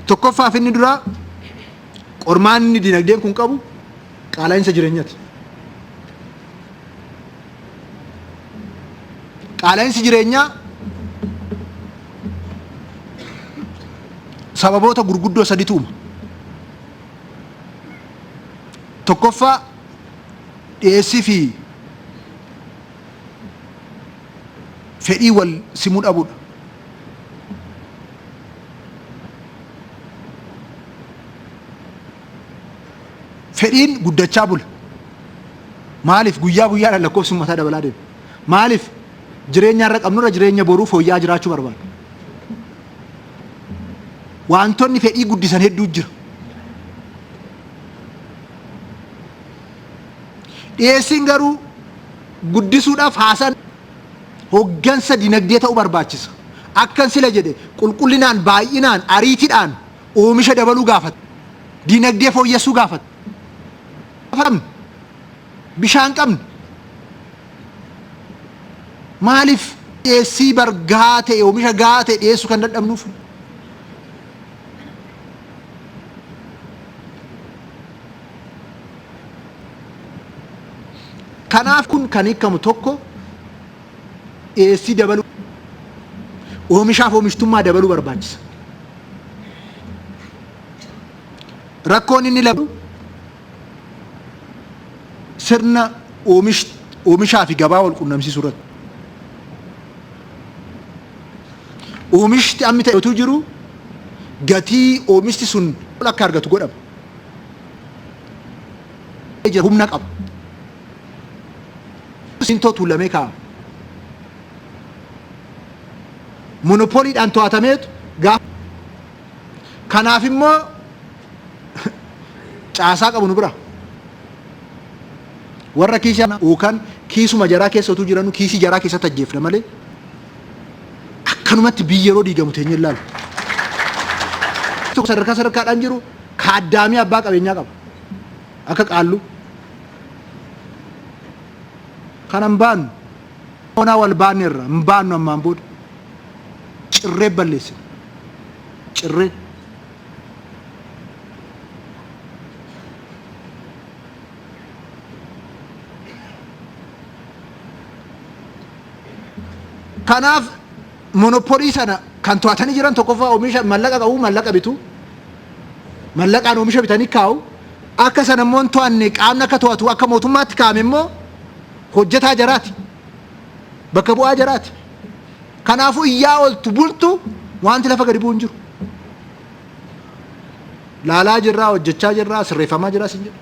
Tokkoffaaf inni duraa qormaanni dinagdeen kun qabu qaala'iinsa jireenyaati. Qaala'iinsi jireenyaa sababoota gurguddoo saditu uuma. Tokkoffaa dhiyeessii fi fedhii wal simuu dhabuudha. Fedhiin guddachaa bula. Maaliif guyyaa guyyaadhaan lakkoofsi uummataa dabalaa deema? Maaliif jireenya har'a qabnurra jireenya boruu fooyya'aa jiraachuu barbaada? Wantoonni fedhii guddisan hedduu jira. Dhiyeessiin garuu guddisuudhaaf haasaan hoggansa dinagdee ta'uu barbaachisa. Akkan sila jedhe qulqullinaan, baay'inaan, ariitiidhaan oomisha dabaluu gaafata. Dinagdee fooyyessuu gaafata. Qabna. Bishaan qabna. Maaliif dhiyeessii bar gahaa ta'e oomisha gahaa ta'e dhiyeessuu kan dadhabnuuf? Kanaaf kun kan hiikamu tokko dhiyeessii dabaluu oomishaaf oomishtummaa dabaluu barbaachisa. Rakkoon inni labu sirna oomishaa fi gabaa wal qunnamsiisuu irratti. Oomishti ammi ta'e utuu jiru gatii oomishti sun akka argatu godhama. Humna qaba. Simintoo tuulamee kaa'ama. Monopoliidhaan to'atameetu gaafa kanaaf immoo caasaa qabu nu bira. Warra kiisii yookaan kiisuma jaraa keessa utuu jiranu kiisii jaraa keessatti ajjeefna malee akkanumatti biyyi yeroo diigamu teenyee ilaalu. Sadarkaa sadarkaadhaan jiru kaaddaamii abbaa qabeenyaa qaba. Akka qaalluu. Kana hin baannu. Onaa wal baanneerra hin baannu ammaan booda. Cirree balleessina. Cirree. Kanaaf monopolii sana kan to'atanii jiran tokkoffaa oomisha mallaqa qabu mallaqa bitu. Mallaqaan oomisha bitanii kaa'u. Akka sana immoo hin to'anne qaamni akka to'atu akka mootummaatti kaa'ame immoo hojjetaa jaraati. Bakka bu'aa jaraati. Kanaafuu iyyaa oltu bultu wanti lafa gadi bu'u hin jiru. Laalaa jirraa, hojjechaa jirraa, sirreeffamaa jiraa sin jedhu.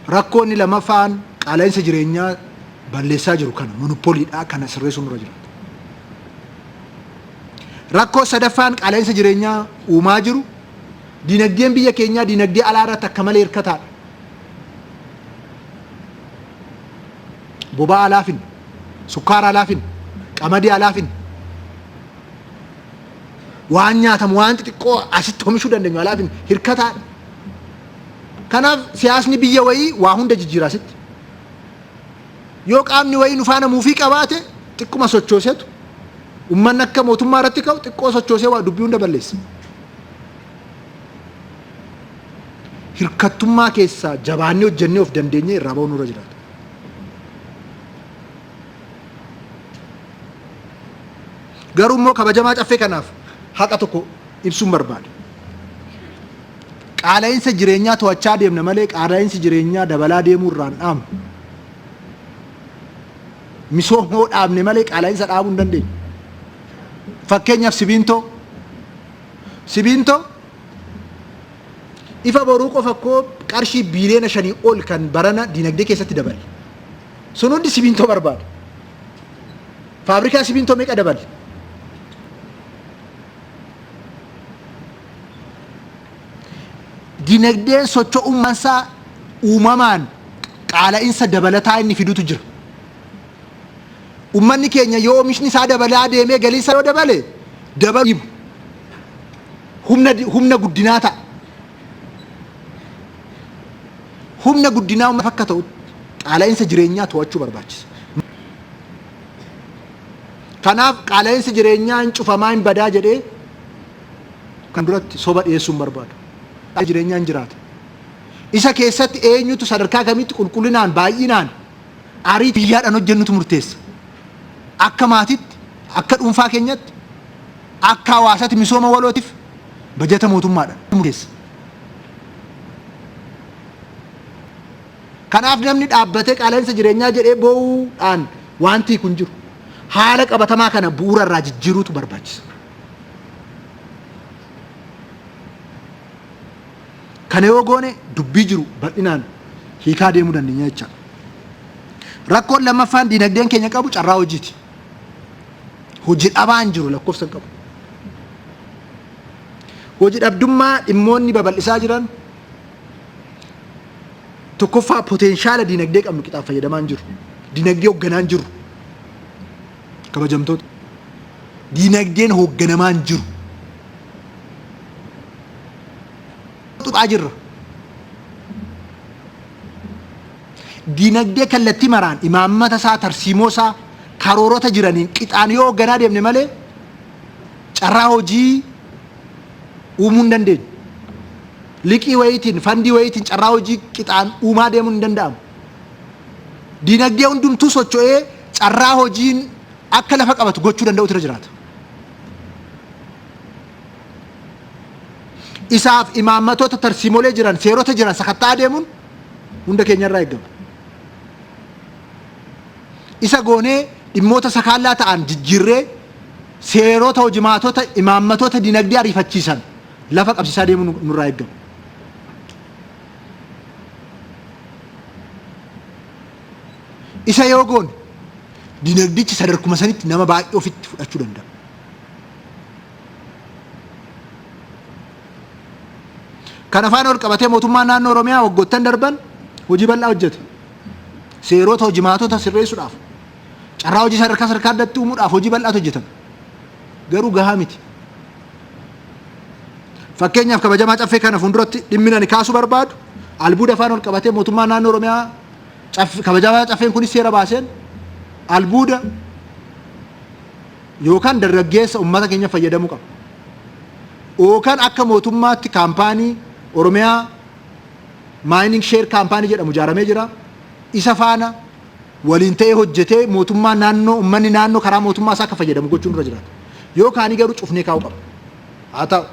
Rakkoo inni lamaffaan qaala'insa jireenyaa balleessaa jiru kana monopoliidhaa kana sirreessuun nurra jiraata. Rakkoo sadaffaan qaala'insa jireenyaa uumaa jiru dinagdeen biyya keenyaa dinagdee alaa irratti akka malee hirkataadha. Boba'aa alaa finna, sukkaara alaa finna, qamadii alaa finna. Waan nyaatamu waan xixiqqoo asitti oomishuu dandeenyu alaa finna hirkataadha. Kanaaf siyaasni biyya wayii waa hunda jijjiira asitti. Yoo qaamni wayii nu faana muufii qabaate xiqquma sochoosetu ummanni akka mootummaa irratti ka'u xiqqoo sochoosee waa dubbii hunda balleessa. Hirkattummaa keessaa jabaannee hojjennee of dandeenyee irraa ba'uu nurra jiraata. Garuu immoo kabajamaa caffee kanaaf haqa tokko ibsuun barbaada. Qaala'insa jireenyaa to'achaa deemna malee qaala'insi jireenyaa dabalaa deemuu irraa hin dhaabnu. Misooma yoo dhaabne malee qaala'insa dhaabuu hin dandeenyu. Fakkeenyaaf sibiintoo. Sibiintoo ifa boruu qofa koo qarshii biiliyoona 5 ol kan barana dinagdee keessatti dabale. Sun hundi sibiintoo barbaada. Faabrikaa sibiintoo meeqa dabale? Dinagdeen socho'ummaansaa uumamaan qaala'insa dabalataa inni fidutu jira. Ummanni keenya yoo oomishni isaa dabalaa deemee galii isaa yoo dabale dabaluu dhibu. Humna humna guddinaa ta'a. Humna guddinaa akka ta'utti qaala'insa jireenyaa to'achuu barbaachisa. Kanaaf qaala'insi jireenyaa hin cufamaa hin badaa jedhee kan duratti soba dhiyeessuu hin barbaadu. Jireenyaa hin jiraata. Isa keessatti eenyutu sadarkaa kamitti qulqullinaan baay'inaan ariitii biyyaadhaan hojjennutu murteessa. Akka maatitti, akka dhuunfaa keenyatti, akka hawaasaatti misooma walootiif bajata mootummaadhaan murteessa. Kanaaf namni dhaabbatee qaala'insa jireenyaa jedhee boo'uudhaan wanti kun jiru. Haala qabatamaa kana bu'uura irraa jijjiiruutu barbaachisa. Kana yoo goone dubbii jiru bal'inaan hiikaa deemuu dandeenya jechaadha. Rakkoon lammaffaan dinagdeen keenya qabu carraa hojiiti. Hojii dhabaan jiru lakkoofsa hin qabu. Hojii dhabdummaa dhimmoonni babal'isaa jiran tokkoffaa potenshaala dinagdee qabnu qixaan fayyadamaa hin jiru. Dinagdee hoogganaa hin jiru. Kabajamtoota. Dinagdeen hoogganamaa hin jiru. Tuqaa jirra. Dinagdee kallattii maraan imaammata isaa, tarsiimoo isaa, karoorota jiraniin qixaan yoo hoogganaa deemne malee carraa hojii uumuu hin dandeenyu. Liqii wayiitiin, fandii wayiitiin carraa hojii qixaan uumaa deemuun hin danda'amu. Dinagdee hundumtuu socho'ee carraa hojiin akka lafa qabatu gochuu danda'utu irra jiraata. Isaaf imaammatoota tarsiimolee jiran, seerota jiran sakatta'aa deemuun hunda keenya irraa eegama. Isa goonee dhimmoota sakaallaa ta'an jijjiirree seerota hojimaatota imaammatoota dinagdee ariifachiisan lafa qabsiisaa deemuun nurraa eegama. Isa yoo goone dinagdichi sadarkuma sanitti nama baay'ee ofitti fudhachuu danda'a. Kan afaan ol qabatee mootummaan naannoo Oromiyaa waggoottan darban hojii bal'aa hojjete. Seerota hojimaatota sirreessuudhaaf carraa hojii sadarkaa sadarkaa addatti uumuudhaaf hojii bal'aatu hojjetame. Garuu gahaa miti. Fakkeenyaaf kabajamaa caffee kana fuulduratti dhimmi ani kaasuu barbaadu albuuda afaan ol qabatee mootummaan naannoo Oromiyaa kabajamaa caffeen kunis seera baaseen albuuda yookaan dargaggeessa uummata keenya fayyadamuu qaba. Yookaan akka mootummaatti kaampaanii Oromiyaa Mining Share Company jedhamu ijaaramee jira. Isa faana waliin ta'ee hojjetee mootummaa naannoo uummanni naannoo karaa mootummaa isaa akka fayyadamu gochuun irra jiraata. Yoo kaanii garuu cufnee kaa'uu qaba. Haa ta'u.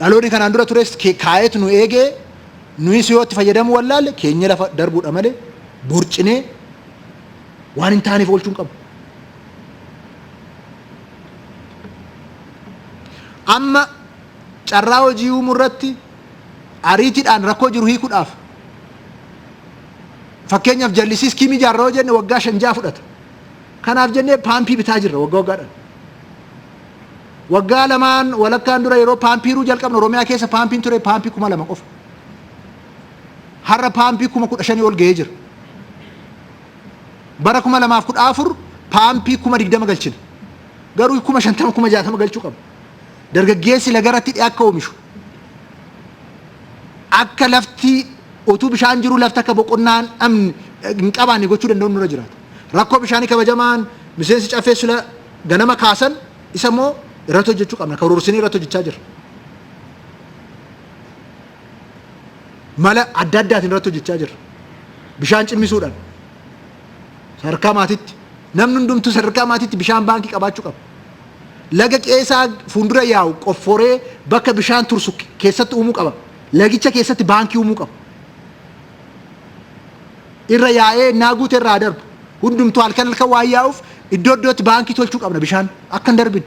Dhaloonni kanaan dura tures kaa'eetu nu eegee Nuyis yoo itti fayyadamuu wallaalle keenya lafa darbuudha malee borcinee waan hin taaneef oolchuu hin qabnu. Amma carraa hojii uumuu irratti ariitiidhaan rakkoo jiru hiikuudhaaf fakkeenyaaf jallisii iskiimii ijaarra yoo jenne waggaa 5 6 fudhata. Kanaaf jennee paampii bitaa jirra waggaa waggaadhaan. Waggaa lamaan walakkaan dura yeroo paampii hiruu jalqabne Oromiyaa keessa paampiin ture paampii 2000 qofa. Har'a paampii 15,000 ol ga'ee jira. Bara 2014 paampii 20,000 galchina. Garuu 50,000 60,000 galchuu qabna. Dargaggeessi lagarratti hidhee akka oomishu. Akka lafti otuu bishaan jiruu lafti akka boqonnaa hin dhabne hin qabaanne gochuu danda'uun nurra jiraata. Rakkoo bishaanii kabajamaan miseensi caffee sila ganama kaasan isa immoo irratti hojjechuu qabna. Karoorsinee irratti hojjechaa jirra. Mala adda addaatiin irratti hojjechaa jirra. Bishaan cimmisuudhaan sadarkaa maatiitti namni hundumtuu sadarkaa maatiitti bishaan baankii qabaachuu qaba. Laga qe'eesaa fuuldura yaa'u qofforee bakka bishaan tursu keessatti uumuu qaba. Lagicha keessatti baankii uumuu qaba. Irra yaa'ee innaa guute irraa darbu. Hundumtuu halkan halkan waan yaa'uuf iddoo iddootti baankii tolchuu qabna bishaan akka hin darbine.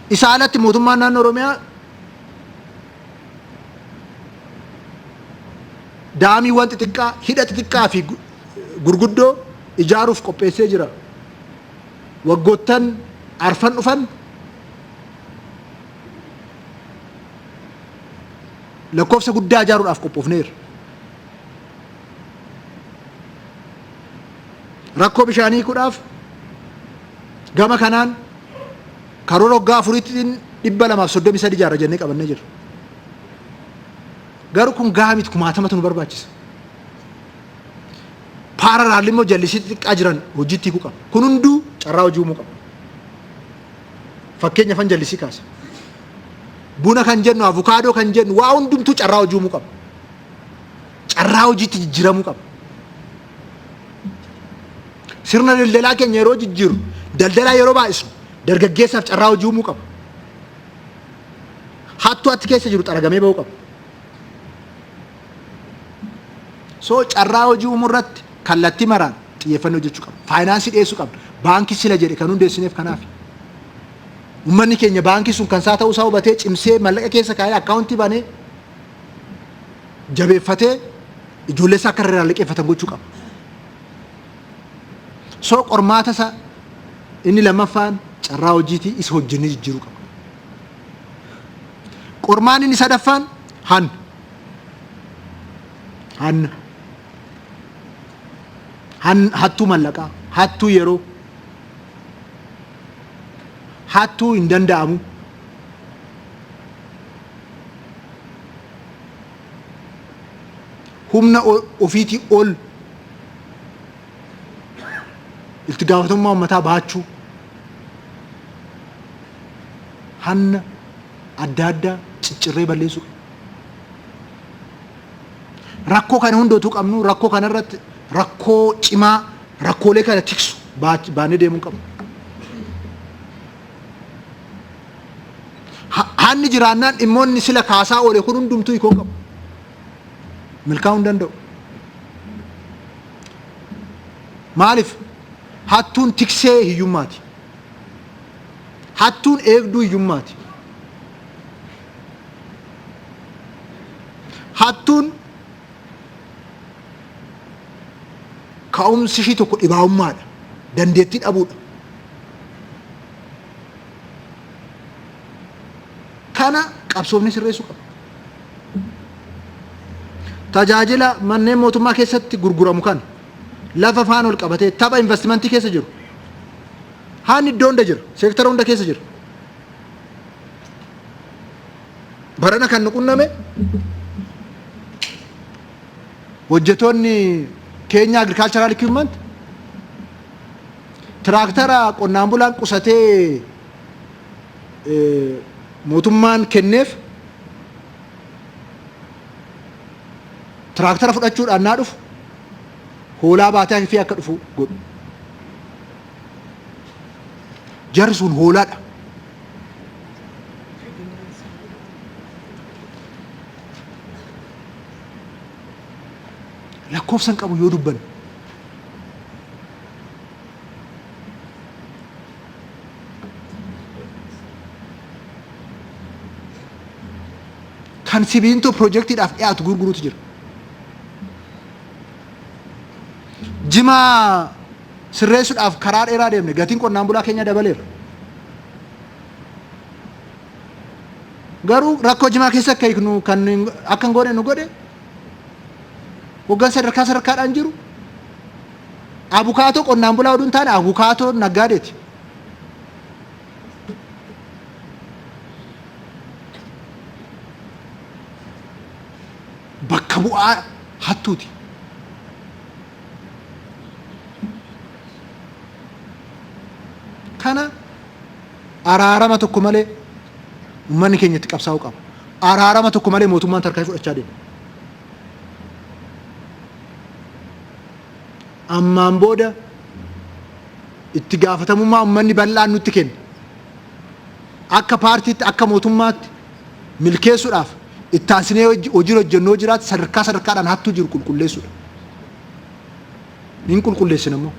Isaa alatti mootummaan naannoo Oromiyaa daamiiwwan xixiqqaa, hidha xixiqqaa fi gurguddoo ijaaruuf qopheessee jira. Waggoottan arfan dhufan lakkoofsa guddaa ijaaruudhaaf qophoofneerra. Rakkoo bishaanii hiikuudhaaf gama kanaan karoora waggaa afuriitiin 233 ijaarra jennee qabannee jirra. Garuu kun gahaa miti, kumaatamatu nu barbaachisa. Paaralaal immoo jallisii xixiqqaa jiran hojiitti hiikuu qaba. Kun hunduu carraa hojii uumuu qaba. Fakkeenya fan jallisii kaase. Buna kan jennu, avukaadoo kan jennu, waa hundumtuu carraa hojii uumuu qaba. Carraa hojiitti jijjiiramuu qaba. Sirna daldalaa keenya yeroo jijjiirru, daldalaa yeroo baay'isnu, dargaggeessaaf carraa hojii uumuu qaba. Hattuu achi keessa jiru xaragamee ba'uu qaba. So carraa hojii uumuu irratti kallattii maraan xiyyeeffannoo hojjechuu qabna. Faayinaansii dhiyeessuu qabna. Baankii sila jedhe kan hundeessineef kanaaf. Uummanni keenya baankii sun kan isaa ta'uu isaa hubatee cimsee mallaqa keessa kaa'ee akkaawuntii banee jabeeffatee ijoollee isaa akka irraa liqeeffatan gochuu qaba. So qormaata isa inni lammaffaan carraa hojiitii isa hojjennee jijjiiruu qaba. Qormaan inni sadaffaan hanna. Hanna. Hattuu mallaqaa, hattuu yeroo, hattuu hin danda'amu. Humna ofiitii ol itti gaafatamummaa uummataa baachuu, hanna adda addaa ciccirree balleessuu qabna. Rakkoo kana hunda utuu qabnu rakkoo kana irratti rakkoo cimaa rakkoolee kana tiksu baannee deemuu qabna. Hanni jiraannaan dhimmoonni sila kaasaa oole kun hundumtuu hiikoo qabu. Milkaa'uu hin danda'u. Maaliif? Hattuun tiksee hiyyummaati. Hattuun eegduu hiyyummaati. Hattuun ka'umsi ishii tokko dhibaa'ummaadha. Dandeettii dhabuudha. Kana qabsoofni sirreessuu qaba. Tajaajila manneen mootummaa keessatti gurguramu kana lafa faan ol qabatee tapha investimentii keessa jiru. Haanni iddoo hunda jira. Seektara hunda keessa jira. Barana kan nu qunname hojjetoonni keenya agricultural equipment tiraaktara qonnaan bulaan qusatee mootummaan kenneef tiraaktara fudhachuudhaan naa dhufu hoolaa baatee fi akka dhufu godhu. Jarri sun hoolaadha. Lakkoofsa hin qabu yoo dubbanne. Kan sibiintoo pirojektiidhaaf dhiyaatu gurguruutu jira. Jimaa sirreessuudhaaf karaa dheeraa deemne gatiin qonnaan bulaa keenya dabaleera. Garuu rakkoo jimaa keessa akka hiiknu kan akka hin goone nu godhe hoggansa sadarkaa sadarkaadhaan jiru abukaatoo qonnaan bulaa oduu hin taane abukaatoo naggaadeeti. Bakka bu'aa hattuuti. Kana araarama tokko malee uummanni keenya itti qabsaa'uu qaba. Araarama tokko malee mootummaan tarkaanfii fudhachaa deema. Ammaan booda itti gaafatamummaa uummanni bal'aan nutti kenne akka paartiitti akka mootummaatti milkeessuudhaaf itti aansinee hojiin hojjennu yoo jiraate sadarkaa sadarkaadhaan hattuu jiru qulqulleessuudha. Hin qulqulleessina immoo.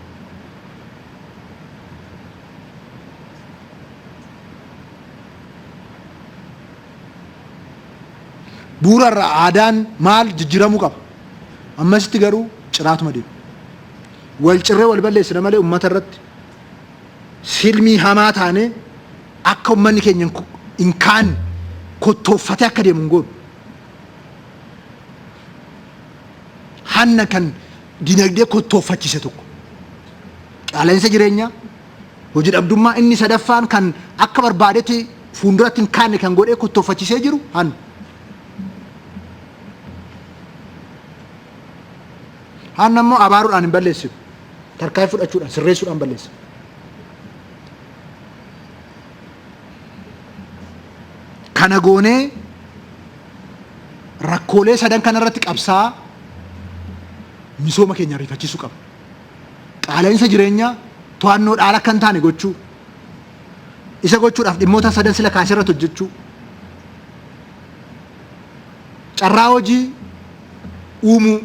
Bu'uura irraa aadaan maal jijjiiramuu qaba. Ammasitti garuu ciraatuma deema. Wal cirree wal balleessina malee uummata irratti silmii hamaa taanee akka uummanni keenya hin kaanne kottooffatee akka deemu hin goonu. Hanna kan dinagdee kottooffachiise tokko. Qaala'insa jireenyaa, hojii dhabdummaa inni sadaffaan kan akka barbaadetti fuulduratti hin kaanne kan godhee kottooffachiisee jiru hanna. Hanna immoo abaaruudhaan hin balleessinu. Tarkaanfii fudhachuudhaan, sirreessuudhaan balleessina. Kana goonee rakkoolee sadan kanarratti qabsaa'aa misooma keenya ariifachiisuu qabna. Qaala'insa jireenyaa to'annoo dhaala akka hin taane gochuu, isa gochuudhaaf dhimmoota sadan sila kaasee irratti hojjechuu, carraa hojii uumuu,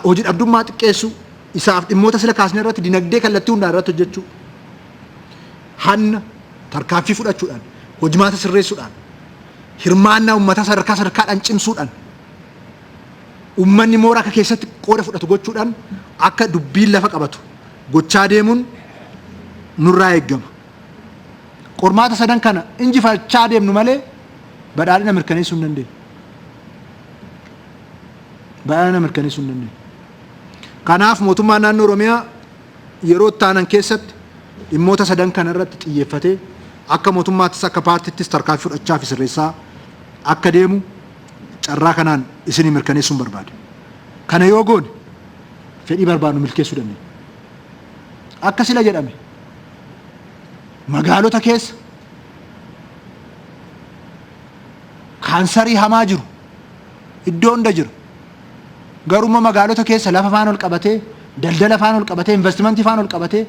hojii dhabdummaa xiqqeessuu, isaaf dhimmoota sila kaasne irratti dinagdee kallattii hundaan irratti hojjechuu, hanna tarkaanfii fudhachuudhaan, hojimaata sirreessuudhaan, hirmaannaa uummataa sadarkaa sadarkaadhaan cimsuudhaan, uummanni moora akka keessatti qooda fudhatu gochuudhaan akka dubbiin lafa qabatu gochaa deemuun nurraa eeggama. Qormaata sadan kana injifachaa deemnu malee badhaadhina mirkaneessuu hin dandeenyu. Badhaadhina mirkaneessuu hin dandeenyu. Kanaaf mootummaan naannoo Oromiyaa yeroo itti aanan keessatti dhimmoota sadan kana irratti xiyyeeffatee akka mootummaattis akka paartittis tarkaanfii fudhachaa fi sirreessaa akka deemu carraa kanaan isinii mirkaneessuun barbaada. Kana yoo goone fedhii barbaadnu milkeessuu dandeenya. Akka sila jedhame magaalota keessa kaansarii hamaa jiru iddoo hunda jira. Garuu immoo magaalota keessa lafa faan ol qabatee, daldala faan ol qabatee, investimentii faan ol qabatee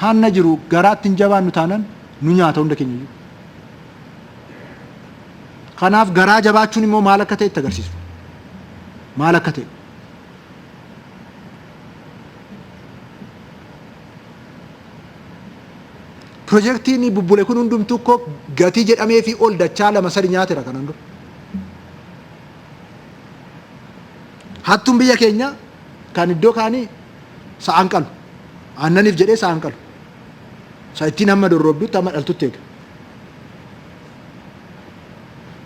hanna jiru garaatti hin jabaannu taanan nu nyaata hunda keenya iyyuu. Kanaaf garaa jabaachuun immoo maal akka ta'e itti agarsiisu. Maal akka ta'e. Pirojektiin bubbule kun hundumtuu koo gatii jedhamee fi ol dachaa lama sadi nyaateera kanaan dura. Hattuun biyya keenya kan iddoo kaanii sa'aan qalu. Aannaniif jedhee sa'aan qalu. Sa'ittiin hamma dorroobdutti hamma dhaltutti eega.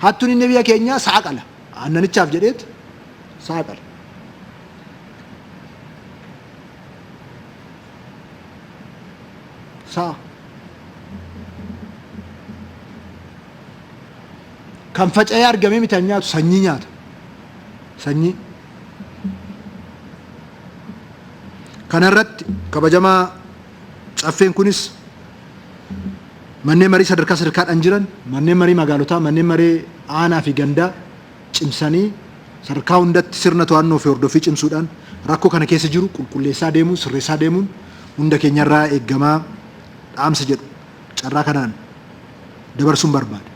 Hattuun inni biyya keenyaa sa'a qala. Aannanichaaf jedheet sa'a qala. Sa'a. Kan faca'ee argamee miti kan nyaatu sanyii nyaata. Sanyii. Kanarratti kabajamaa caffeen kunis manneen marii sadarkaa sadarkaadhaan jiran, manneen marii magaalotaa, manneen marii aanaa fi gandaa cimsanii sadarkaa hundatti sirna to'annoo fi hordoffii cimsuudhaan rakkoo kana keessa jiru qulqulleessaa deemuun, sirreessaa deemuun hunda keenyarraa eeggamaa dhaamsa jedhu carraa kanaan dabarsuun barbaada.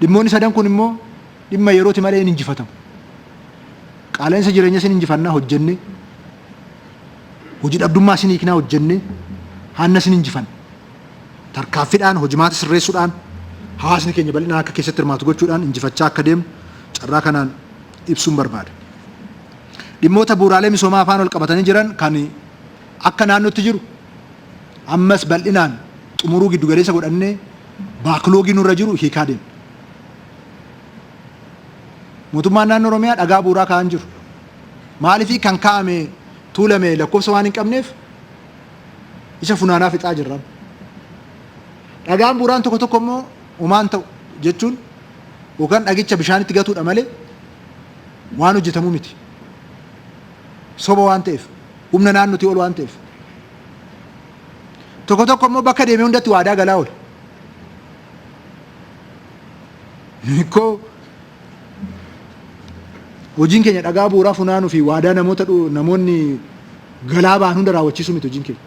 Dhimmoonni sadan kun immoo dhimma yerooti malee hin injifatamu. Qaala'insa jireenyas hin injifannaa hojjennee, Hojii dhabdummaa isin hiiknaa hojjennee hanna isin injifanna. Tarkaaffiidhaan hojimaata sirreessuudhaan hawaasni keenya bal'inaan akka keessatti hirmaatu gochuudhaan injifachaa akka deemnu carraa kanaan ibsuun barbaada. Dhimmoota bu'uuraalee misoomaa afaan ol qabatanii jiran kan akka naannootti jiru ammas bal'inaan xumuruu giddugaleessa godhannee baakloogii nurra jiru hiikaa deemna. Mootummaan naannoo Oromiyaa dhagaa bu'uuraa kaa'an jiru. Maaliifii kan kaa'ame tuulame lakkoofsa waan hin qabneef isa funaanaa fixaa jirra. Dhagaan bu'uuraan tokko tokko immoo homaan ta'u jechuun yookaan dhagicha bishaanitti gatuudha malee waan hojjetamuu miti. Soba waan ta'eef, humna naannootii ol waan ta'eef. Tokko tokko immoo bakka deemee hundatti waadaa galaa oola. Ikkoo hojiin keenya dhagaa bu'uuraa funaanuu fi waadaa namoota namoonni galaa ba'an hunda raawwachiisuu miti hojiin keenya.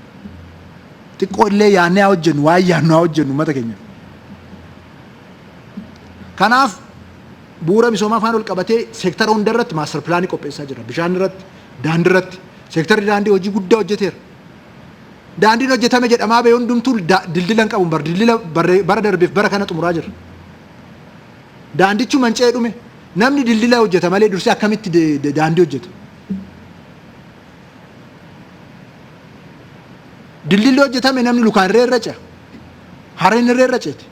Xiqqoo illee yaadnee haa hojjennu, waan yaadnu haa hojjennu uummata keenya. Kanaaf bu'uura misoomaa faana ol qabatee seektara hunda irratti maastar pilaanii qopheessaa jira. Bishaan irratti, daandii irratti. Seektarri daandii hojii guddaa hojjeteera. Daandiin hojjetame jedhamaa ba'e hundumtuu dildila hin qabu bar dildila bara darbeef bara kana xumuraa jira. Daandichu manca'ee dhume. Namni dildila hojjeta malee dursee akkamitti daandii hojjeta? Dildilli hojjetame namni lukaan irree irra ce'a. Harreen irree irra ceeti.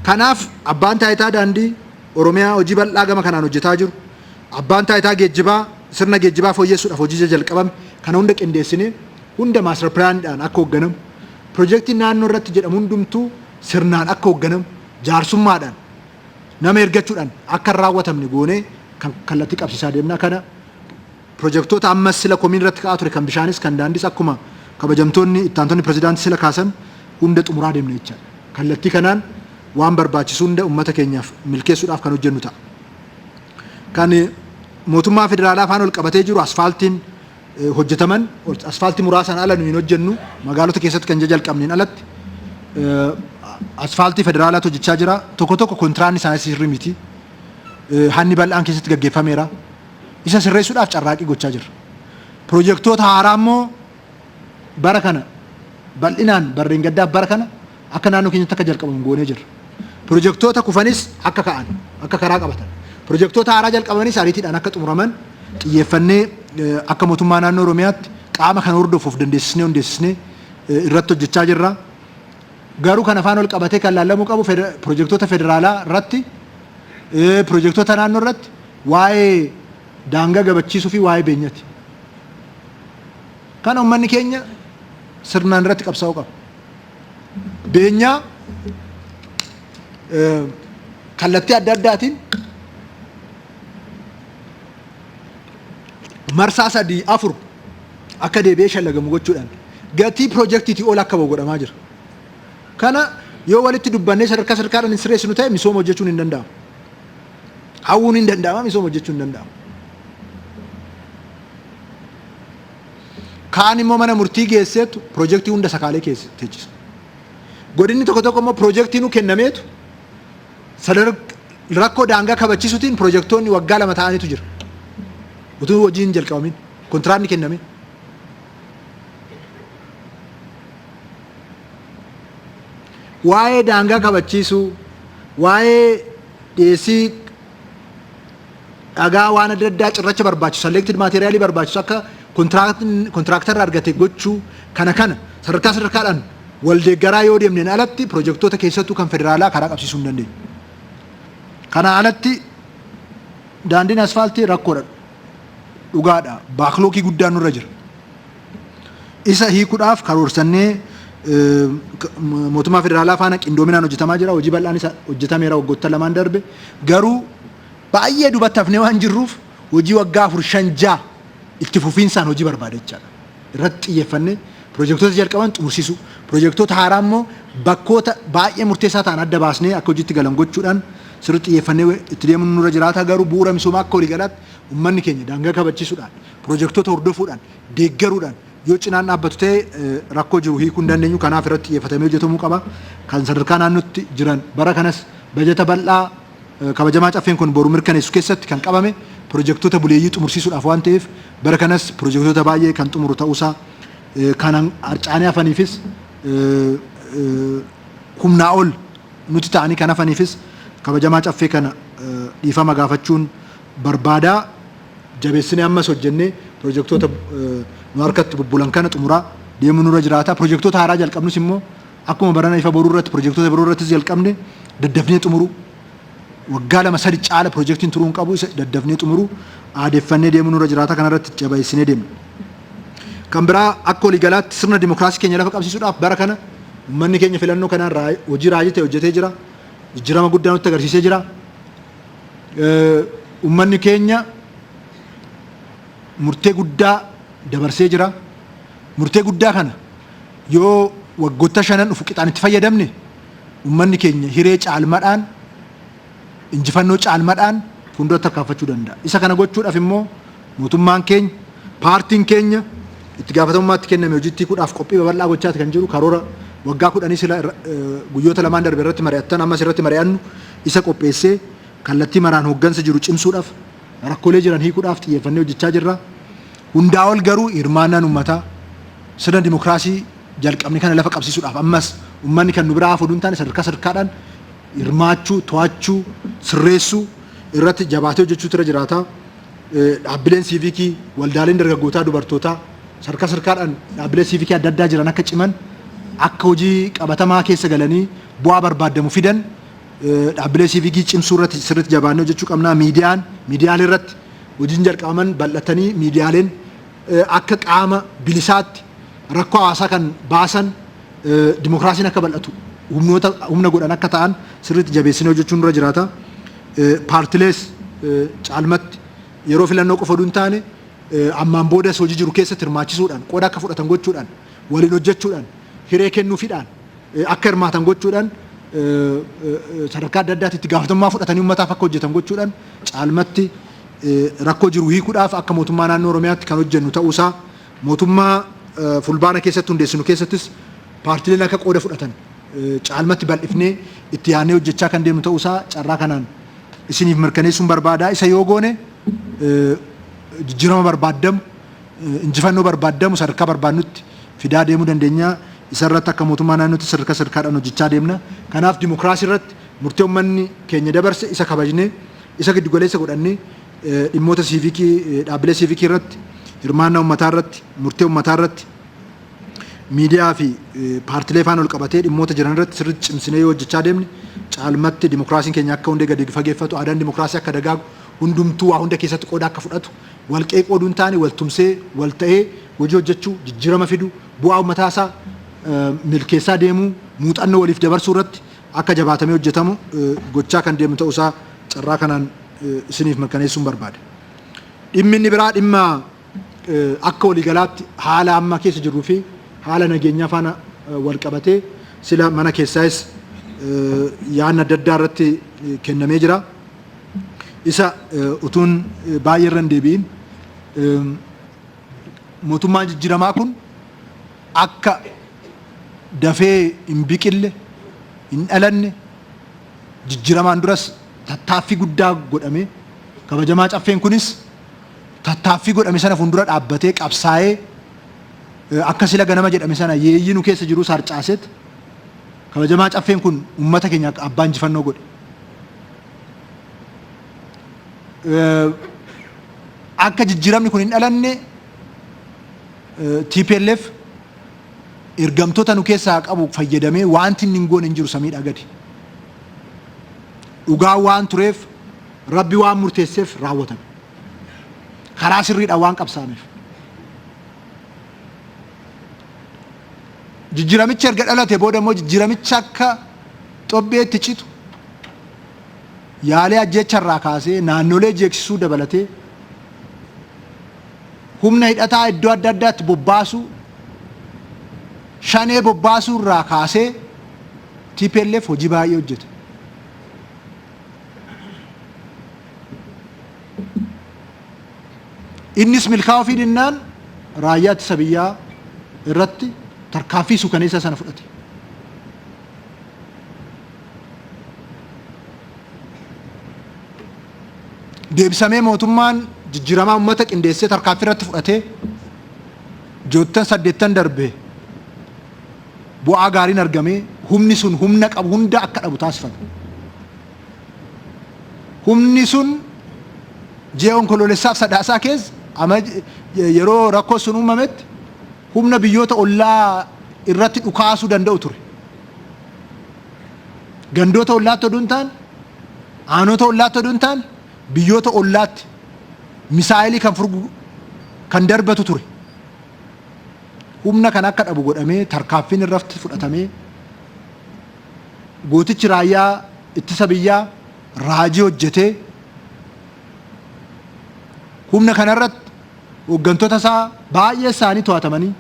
Kanaaf abbaan taayitaa daandii Oromiyaa hojii bal'aa gama kanaan hojjetaa jiru. Abbaan taayitaa geejjibaa sirna geejjibaa fooyyessuudhaaf hojii jalqabame kana hunda qindeessinee hunda maastar pilaaniidhaan akka hoogganamu pirojektiin naannoo irratti jedhamu hundumtuu sirnaan akka hoogganamu jaarsummaadhaan nama ergachuudhaan akka hin raawwatamne goonee kan kallattii qabsiisaa deemna. Kana pirojektoota ammas sila komiin irratti ka'aa ture kan bishaanis kan daandiis akkuma kabajamtoonni ittaantonni pirezidaantii sila kaasan hunda xumuraa deemna jechaadha. Kallattii kanaan waan barbaachisu hunda uummata keenyaaf milkeessuudhaaf kan hojjennu ta'a. Kan mootummaa federaalaa faana ol qabatee jiru asfaaltiin hojjetaman asfaaltii muraasaan ala nu hin hojjennu, magaalota keessatti kan jalqabneen alatti asfaaltii federaalaatu hojjechaa jira. Tokko tokko kontiraanni isaanii sirrii miti. Hanni bal'aan keessatti gaggeeffameera. Isa sirreessuudhaaf carraaqqii gochaa jirra. Pirojektoota haaraa immoo bara kana bal'inaan barreen gaddaaf bara kana akka naannoo keenyatti akka jalqabamu goonee jirra. Pirojektoota kufanis akka ka'an, akka karaa qabatan. Pirojektoota haaraa jalqabamanis ariitiidhaan akka xumuraman xiyyeeffannee akka mootummaa naannoo Oromiyaatti qaama kana hordofuuf dandeessisnee hundeessisnee irratti hojjechaa jirra. Garuu kan afaan ol qabatee kan laallamuu qabu pirojektoota federaalaa irratti, pirojektoota naannoo irratti waa'ee daangaa gabachiisuu fi waa'ee beenyati. Kana uummanni keenya sirnaan irratti qabsaa'uu qaba. Beenyaa kallattii adda addaatiin marsaa 3 4 akka deebi'ee shallagamu gochuudhaan gatii pirojektiitii ol akka ba'u godhamaa jira. Kana yoo walitti dubbannee sadarkaa sadarkaadhaan hin sirreessinu ta'e misooma hojjechuun hin danda'amu. Hawwuun hin danda'ama, misooma hojjechuun hin danda'amu. Kaan immoo mana murtii geesseetu pirojektii hunda sakaalee keessa teechisa. Godinni tokko tokko immoo pirojektii nu kennameetu rakkoo daangaa kabachisuutiin pirojektoonni waggaa 2 ta'anitu jira. Utuu hojiin hin jalqabamin kontiraanni kenname. Waa'ee daangaa kabachiisuu, waa'ee dhiyeessii dhagaa waan adda addaa cirracha barbaachisu, selected materialii barbaachisu akka kontiraaktarra argate gochuu, kana sadarkaa sadarkaadhaan wal deeggaraa yoo deemneen alatti pirojektoota keessattuu kan federaalaa karaa qabsiisuu hin dandeenyu. Kana alatti daandiin asfaaltii rakkoodha. Dhugaadha. Baaklookii guddaan nurra jira. Isa hiikuudhaaf karoorsannee mootummaa federaalaa faana qindoominaan hojjetamaa jira. Hojii bal'aan isa hojjetameera waggoottan 2n darbe. Garuu baay'ee duubatti hafnee waan jirruuf hojii waggaa 4 5 6 itti fufiinsaan hojii barbaada jechaadha. Irratti xiyyeeffannee pirojektoota jalqaban xumursiisuu, pirojektoota haaraa immoo bakkoota baay'ee murteessaa ta'an adda baasnee akka hojiitti galan gochuudhaan sirriitti xiyyeeffannee itti deemuun nurra jiraata. Garuu bu'uura misoomaa akka waliigalaatti uummanni keenya daangaa kabachiisuudhaan, pirojektoota hordofuudhaan, deeggaruudhaan yoo cinaan dhaabbatu ta'e rakkoo jiru hiikuu hin dandeenyu. Kanaaf irratti xiyyeeffatamee hojjetamuu qaba. Kan sadarkaa naannootti jiran bara kanas bajata bal'aa kabajamaa caffeen kun boru mirkaneessu keessatti kan qabame pirojektoota buleeyyii xumursiisuudhaaf waan ta'eef, bara kanas pirojektoota baay'ee kan xumuru ta'uusaa, kan harcaanii hafaniifis, humnaa ol nuti ta'anii kan hafaniifis kabajamaa caffee kana dhiifama gaafachuun barbaadaa. Jabeessinee ammas hojjennee pirojektoota nu harkatti bubbulan kana xumuraa deemuu nurra jiraata. Pirojektoota haaraa jalqabnus immoo akkuma barana Ifa Boruu irratti, pirojektoota biroo irrattis jalqabne daddafnee xumuruu, waggaa 2 3 caala pirojektiin turuu hin qabu, isa daddafnee xumuruu aadeffannee deemuu nurra jiraata. Kanarratti jabeessinee deemna. Kan biraa, akka waliigalaatti sirna dimokiraasii keenya lafa qabsiisuudhaaf bara kana uummanni keenya filannoo kanaan hojii raajii ta'e hojjetee jira. Jijjiirama guddaa nutti agarsiisee jira. Uummanni keenya murtee guddaa dabarsee jira. Murtee guddaa kana yoo waggoota shanan dhufu qixaan itti fayyadamne, uummanni keenya hiree caalmadhaan, injifannoo caalmadhaan fuulduratti tarkaanfachuu danda'a. Isa kana gochuudhaaf immoo mootummaan keenya, paartiin keenya itti gaafatamummaatti kenname hojiitti hiikuudhaaf qophii babal'aa gochaati kan jiru. Karoora waggaa 10 sila guyyoota lamaan darbe irratti mari'attan, ammas irratti mari'annu isa qopheessee kallattii maraan hooggansa jiru cimsuudhaaf, rakkoolee jiran hiikuudhaaf xiyyeeffannee hojjechaa jirra. Hundaa ol garuu hirmaannaan uummataa sirna dimokiraasii jalqabne kana lafa qabsiisuudhaaf ammas uummanni kan nu biraa hafu hin taane sadarkaa sadarkaadhaan hirmaachuu, to'achuu, sirreessuu irratti jabaatee hojjechuutu irra jiraata. Dhaabbileen siivikii, waldaaleen dargaggootaa, dubartootaa sadarkaa sadarkaadhaan dhaabbilee siivikii adda addaa jiran akka ciman, akka hojii qabatamaa keessa galanii bu'aa barbaadamu fidan, dhaabbilee siivikii cimsuu irratti sirriitti jabaannee hojjechuu qabna. Miidiyaalee irratti hojiin jalqabaman bal'atanii miidiyaaleen akka qaama bilisaatti rakkoo hawaasaa kan baasan, dimokiraasiin akka bal'atu humnoota humna godhan akka ta'an sirriitti jabeessinee hojjechuun nurra jiraata. Paartilees caalmatti yeroo filannoo qofa oduu hin taane ammaan boodas hojii jiru keessatti hirmaachisuudhaan, qooda akka fudhatan gochuudhaan, waliin hojjechuudhaan, hiree kennuufidhaan, akka hirmaatan gochuudhaan, sadarkaa adda addaatti itti gaafatamummaa fudhatanii uummataaf akka hojjetan gochuudhaan caalmatti rakkoo jiru hiikuudhaaf akka mootummaa naannoo Oromiyaatti kan hojjennu ta'uusaa, mootummaa Fulbaana keessatti hundeessinu keessattis paartileen akka qooda fudhatan caalmatti bal'ifnee itti yaadnee hojjechaa kan deemnu ta'uusaa carraa kanaan isiniif mirkaneessuun barbaada. Isa yoo goone jijjiirama barbaaddamu, injifannoo barbaaddamu sadarkaa barbaadnutti fidaa deemuu dandeenya. Isa irratti akka mootummaa naannootti sadarkaa sadarkaadhaan hojjechaa deemna. Kanaaf dimokiraasii irratti murtee uummanni keenya dabarse isa kabajnee, isa giddugaleessa godhannee, dhimmoota siivikii, dhaabbilee siivikii irratti, hirmaannaa uummataa irratti, murtee uummataa irratti, miidiyaa fi paartilee faana ol qabatee dhimmoota jiran irratti sirriitti cimsinee yoo hojjechaa deemne, caalmatti dimokiraasiin keenya akka hundee gadi fageeffatu, aadaan dimokiraasii akka dagaagu, hundumtuu waa hunda keessatti qooda akka fudhatu, wal qeequu oduu hin taane wal tumsee, wal ta'ee hojii hojjechuu, jijjiirama fidu, bu'aa uummataa isaa milkeessaa deemuu, muuxannoo waliif dabarsuu irratti akka jabaatamee hojjetamu gochaa kan deemu ta'uusaa carraa kanaan isiniif mirkaneessuun barbaada. Dhimmi inni biraa dhimma akka waliigalaatti haala amma keessa jirruu fi haala nageenyaa faana wal qabatee sila mana keessaayis yaadni adda addaa irratti kennamee jira. Isa utuun baay'ee irra hin deebi'in, mootummaan jijjiiramaa kun akka dafee hin biqille, hin dhalanne, jijjiiramaan duras tattaaffii guddaa godhame, kabajamaa caffeen kunis tattaaffii godhame sana fuuldura dhaabbatee qabsaa'ee, akka sila ganama jedhame sana yeeyyii nu keessa jirus harcaaseet kabajamaa caffeen kun uummata keenya abbaa injifannoo godhe. Akka jijjiiramni kun hin dhalanne TPLF ergamtoota nu keessaa qabu fayyadamee wanti inni hin goone hin jiru samiidhaa gadi. Dhugaa waan tureef, Rabbi waan murteesseef raawwatame. Karaa sirriidhaan waan qabsaa'ameef. Jijjiiramichi erga dhalate booda immoo jijjiiramichi akka xobbeetti citu yaalee ajjeecharraa kaasee naannolee jeeksisuu dabalatee, humna hidhataa iddoo adda addaatti bobbaasuu, Shanee bobbaasuu irraa kaasee TPLF hojii baay'ee hojjete. Innis milkaa'uu fi dinnaan raayyaa ittisa biyyaa irratti tarkaanfii suukaneessaa sana fudhate. Deebisamee mootummaan jijjiiramaa uummata qindeessee tarkaanfii irratti fudhatee ji'oottan saddeettan darbe bu'aa gaariin argamee humni sun humna qabu hunda akka dhabu taasifame. Humni sun ji'a Onkoloolessaaf Sadaasaa keessa yeroo rakkoo sun uumametti humna biyyoota ollaa irratti dhukaasuu danda'u ture. Gandoota ollaatti oduu hin taane, aanota ollaatti oduu hin taane, biyyoota ollaatti misaayilii kan furgu kan darbatu ture. Humna kana akka dhabu godhamee tarkaanfiin irratti fudhatamee gootichi raayyaa ittisa biyyaa raajii hojjetee humna kanarratti hooggantoota isaa baay'ee isaanii to'atamanii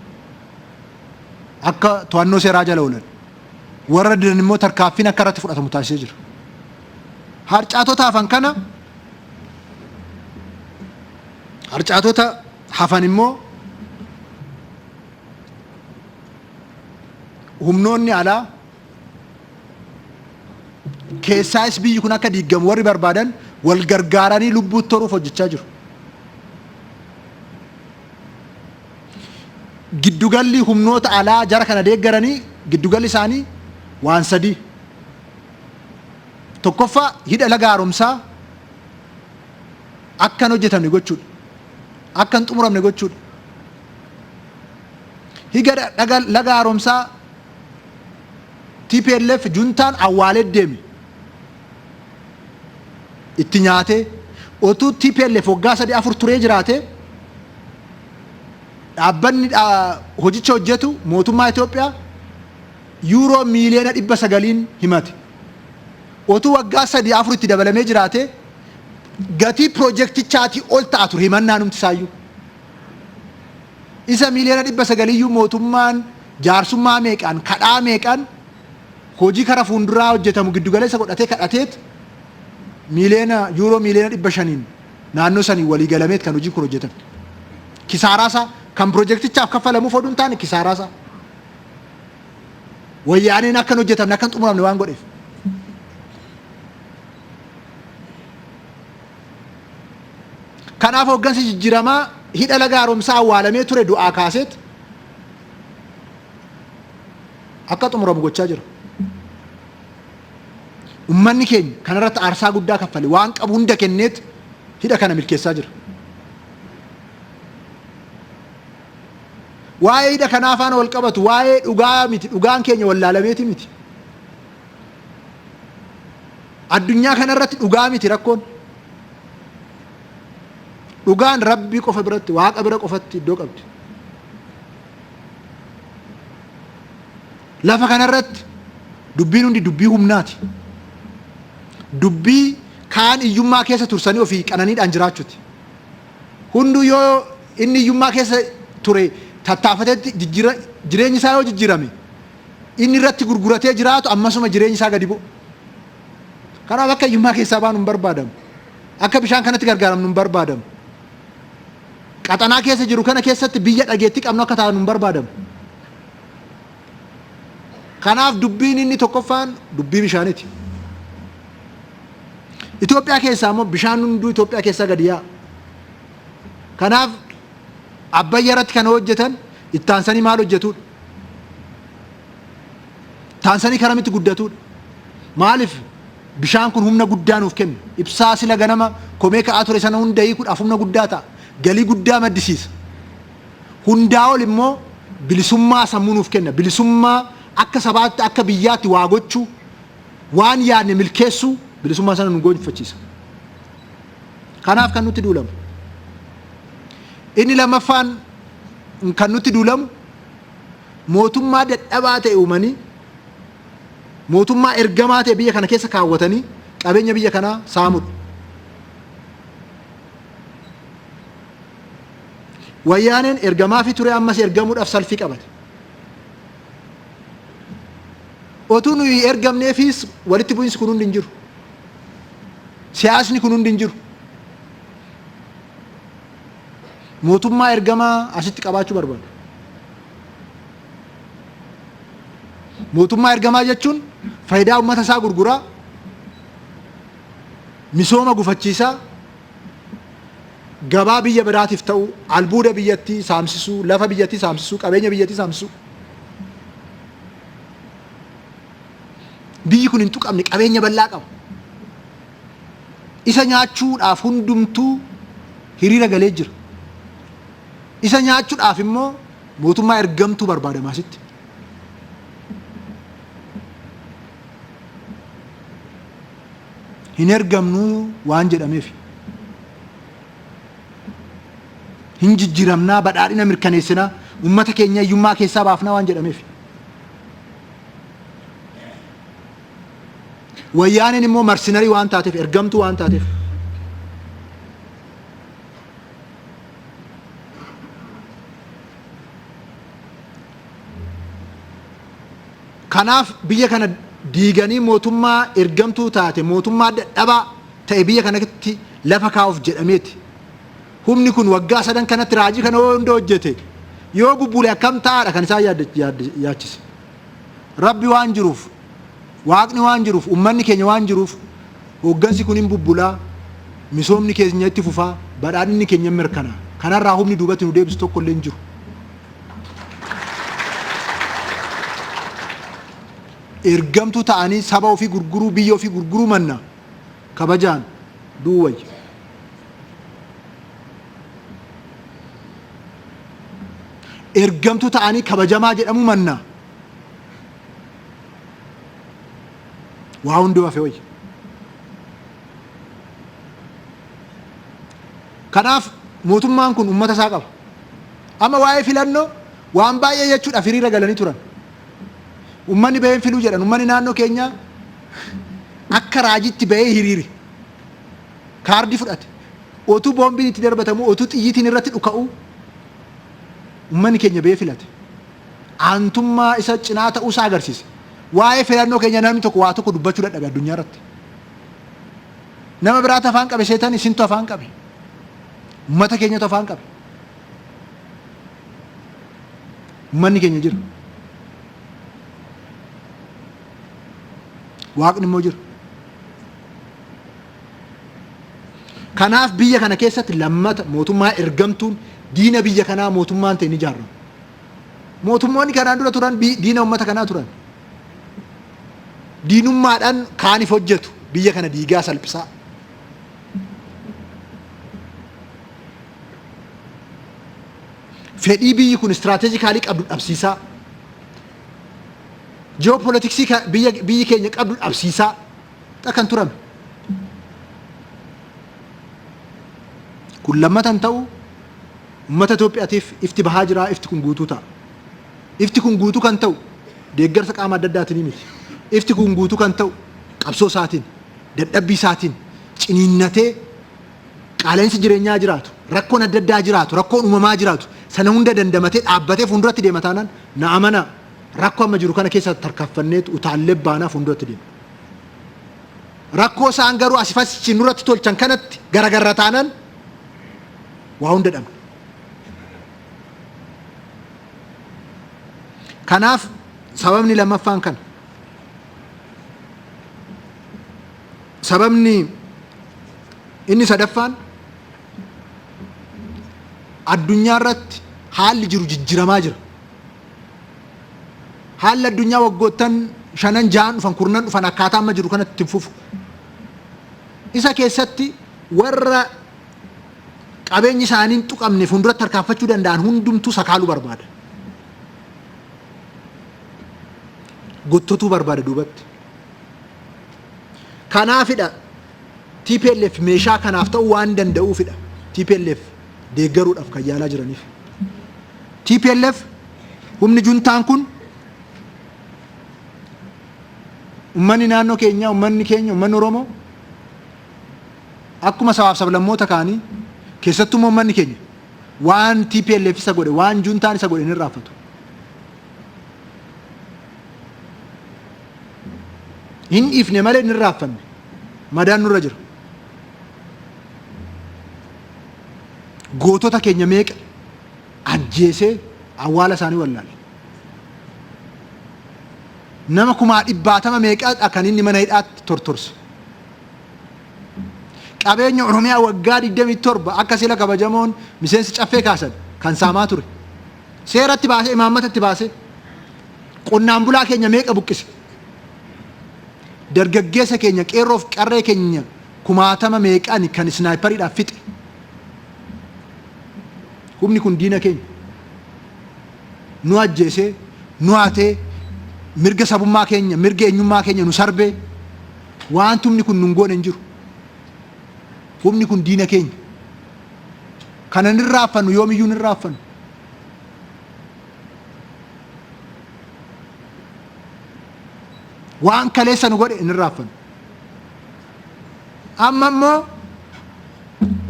akka to'annoo seeraa jala oolan warra didan immoo tarkaanfiin akka irratti fudhatamu taasisee jira. Harcaatota hafan kana harcaatota hafan immoo humnoonni alaa keessaayis biyyi kun akka diigamu warri barbaadan wal gargaaranii lubbuutti horuuf hojjechaa jiru. Giddugalli humnoota alaa jara kana deeggaranii giddugalli isaanii waan sadii. Tokkoffaa, hidha laga haaromsaa akka hin hojjetamne gochuudha. Akka hin xumuramne gochuudha. Higa laga haaromsaa TPLF juntaan awwaalee deeme. Itti nyaatee otuu TPLF waggaa sadii afur turee jiraate dhaabbanni hojicha hojjetu mootummaa Itoophiyaa yuuroo miiliyoona 900n himate. Otuu waggaa sadii afur itti dabalamee jiraate gatii piroojeektichaatii ol ta'a ture himannaan humti isaayyuu. Isa miiliyoona 900yyuu mootummaan jaarsummaa meeqaan kadhaa meeqaan hojii kara fuulduraa hojjetamu giddugaleessa godhatee kadhateet yuuroo miiliyoona 500n naannoo sanii walii galameet kan hojiin kun hojjetame. Kisaaraasaa kan piroojeektichaaf kaffalamuuf oduu hin taane kisaaraasaa. Wayyaaneen akka hin hojjetamne akka hin xumuramne waan godheef. Kanaaf hooggansi jijjiiramaa hidha laga haaromsaa awwaalamee ture du'aa kaaseet akka xumuramu gochaa jira. Ummanni keenya kanarratti aarsaa guddaa kaffale waan qabu hunda kenneet hidha kana milkeessaa jira. Waa'ee hidha kanaa faana wal qabatu waa'ee dhugaa miti, dhugaan keenya wallaalameeti miti. Addunyaa kanarratti dhugaa miti rakkoon. Dhugaan Rabbii qofa biratti, Waaqa bira qofatti iddoo qabdi. Lafa kanarratti dubbiin hundi dubbii humnaati. Dubbii kaan iyyummaa keessa tursanii ofii qananiidhaan jiraachuuti. Hunduu yoo inni iyyummaa keessa ture tattaafatetti jireenyi isaa yoo jijjiirame inni irratti gurguratee jiraatu ammasuma jireenyi isaa gadi bu'a. Kanaaf akka hiyyummaa keessaa baanu hin barbaadamu. Akka bishaan kanatti gargaaramnu hin barbaadamu. Qaxanaa keessa jiru kana keessatti biyya dhageettii qabnu akka taanu hin barbaadamu. Kanaaf dubbiin inni tokkoffaan dubbii bishaaniiti. Itoophiyaa keessaa immoo bishaan hunduu Itoophiyaa keessaa gadi yaa'a. Kanaaf Abbayya irratti kan hojjetan ittaansanii maal hojjetuudha? Taansanii karamitti guddatuudha? Maaliif bishaan kun humna guddaa nuuf kenna? Ibsaa sila ganama komee ka'aa ture sana hunda hiikuudhaaf humna guddaa ta'a. Galii guddaa maddisiisa. Hundaa ol immoo bilisummaa sammuu nuuf kenna. Bilisummaa akka sabaatti akka biyyaatti waa gochuu, waan yaadne milkeessuu bilisummaa sana nu gonfachiisa. Kanaaf kan nutti duulamu. Inni lammaffaan kan nutti duulamu mootummaa dadhabaa ta'e uumanii mootummaa ergamaa ta'e biyya kana keessa kaawwatanii qabeenya biyya kanaa saamudha. Wayyaaneen ergamaafii ture ammas ergamuudhaaf salfii qabate. Otuu nuyi ergamneefiis walitti bu'iinsi kun hundi hin jiru. Siyaasni kun hundi hin jiru. Mootummaa ergamaa asitti qabaachuu barbaadu. Mootummaa ergamaa jechuun faayidaa uummata isaa gurguraa, misooma gufachiisaa, Gabaa biyya biraatiif ta'u, albuuda biyyattii saamsisuu, lafa biyyattii saamsisuu, qabeenya biyyattii saamsisuu. Biyyi kun hin tuqamne, qabeenya bal'aa qaba. Isa nyaachuudhaaf hundumtuu hiriira galee jira. Isa nyaachuudhaaf immoo mootummaa ergamtuu barbaadama asitti. Hin ergamnuu waan jedhameef. Hin jijjiramnaa, badhaadhina mirkaneessinaa, uummata keenya hiyyummaa keessaa baafnaa waan jedhameef. Wayyaaneen immoo marsinarii waan taateef, ergamtuu waan taateef. Kanaaf biyya kana diiganii mootummaa ergamtuu taate, mootummaa dadhabaa ta'e biyya kanatti lafa kaa'uuf jedhameeti. Humni kun waggaa sadan kanatti raajii kana hunda hojjete yoo bubbule akkam ta'aadha kan isaan yaachise. Rabbi waan jiruuf, Waaqni waan jiruuf, uummanni keenya waan jiruuf hooggansi kun hin bubbulaa, misoomni keenya itti fufaa, badhaadhinni keenya mirkanaa. Kanarraa humni duubatti nu deebisu tokko illee hin jiru. Ergamtuu ta'anii saba ofii gurguruu, biyya ofii gurguruu manna kabajaan du'uu wayya. Ergamtuu ta'anii kabajamaa jedhamuu manna waa hunduu hafe wayya. Kanaaf mootummaan kun uummata isaa qaba. Amma waa'ee filannoo waan baay'ee jechuudhaaf hiriira galanii turan. Uummanni baheen filuu jedhan, uummanni naannoo keenyaa akka raajitti bahee hiriire. Kaardii fudhate. Otuu boombiin itti darbatamu, otuu xiyyiitiin irratti dhuka'u uummanni keenya bahee filate. Aantummaa isa cinaa ta'uu isaa agarsiise. Waa'ee filannoo keenya namni tokko waa tokko dubbachuu dadhabe addunyaa irratti. Nama biraatu afaan qabe seetan, isintu afaan qabe. Uummata keenyatu afaan qabe. Uummanni keenya jira. Waaqni immoo jira. Kanaaf biyya kana keessatti lammata mootummaa ergamtuun diina biyya kanaa mootummaan ta'e ni ijaarama. Mootummoonni kanaan dura turan diina uummata kanaa turan. Diinummaadhaan kaaniif hojjetu, biyya kana diigaa salphisaa. Fedhii biyyi kun istiraatejikaalii qabdu dhabsiisaa. Ji'oopolitiksii biyyi keenya qabdu dhabsiisaa kan turame. Kun lammatan ta'u uummata Itoophiyaatiif ifti bahaa jira, ifti kun guutuu ta'a. Ifti kun guutuu kan ta'u deeggarsa qaama adda addaatiin miti. Ifti kun guutuu kan ta'u qabsoo isaatiin, dadhabbii isaatiin, ciniinnatee qaala'insi jireenyaa jiraatu, rakkoon adda addaa jiraatu, rakkoon uumamaa jiraatu, sana hunda dandamatee dhaabbatee fuulduratti deema taanaan, na amanaa, rakkoo amma jiru kana keessa tarkaanfanneetu utaallee baanaa fuulduratti deema. Rakkoo isaan garuu asif achi nurratti tolchan kanatti garagarra taanaan waa hunda dhabna. Kanaaf sababni lammaffaan kana. Sababni inni sadaffaan, addunyaa irratti haalli jiru jijjiramaa jira. Haalli addunyaa waggoottan shanan ja'an dhufan, kurnan dhufan akkaataa amma jiru kanatti itti fufu. Isa keessatti warra qabeenyi isaanii hin tuqamne fuulduratti tarkaanfachuu danda'an hundumtuu sakaaluu barbaada. Gottotuu barbaada duubatti. Kanaafidha TPLF meeshaa kanaaf ta'uu waan danda'uufidha TPLF deeggaruudhaaf kan yaalaa jiraniif. TPLF, humni juntaan kun, ummanni naannoo keenyaa, ummanni keenya, ummanni Oromoo akkuma sabaaf sablammoota kaanii, keessattuu immoo ummanni keenya waan TPLF isa godhe, waan juntaan isa godhe hin irraanfatu. Hin dhiifne malee hin irraanfanne. Madaan nurra jira. Gootota keenya meeqa ajjeesee awwaala isaanii wallaale. Nama kumaa dhibbaatama meeqa kan inni mana hidhaatti tortorse. Qabeenya Oromiyaa waggaa 27 akka sila kabajamoon miseensi Caffee kaasan kan saamaa ture. Seeratti baasee, imaammatatti baasee qonnaan bulaa keenya meeqa buqqise. Dargaggeessa keenya, qeerroof qarree keenya kumaatama meeqani kan isnaayipariidhaan fixe. Humni kun diina keenya. Nu ajjeesee, nu hatee, mirga sabummaa keenya, mirga eenyummaa keenya nu sarbee, wanti humni kun nun goone hin jiru. Humni kun diina keenya. Kana hin irraanfannu, yoomiyyuu hin irraanfannu. Waan kaleessa nu godhe hin irraanfannu. Amma immoo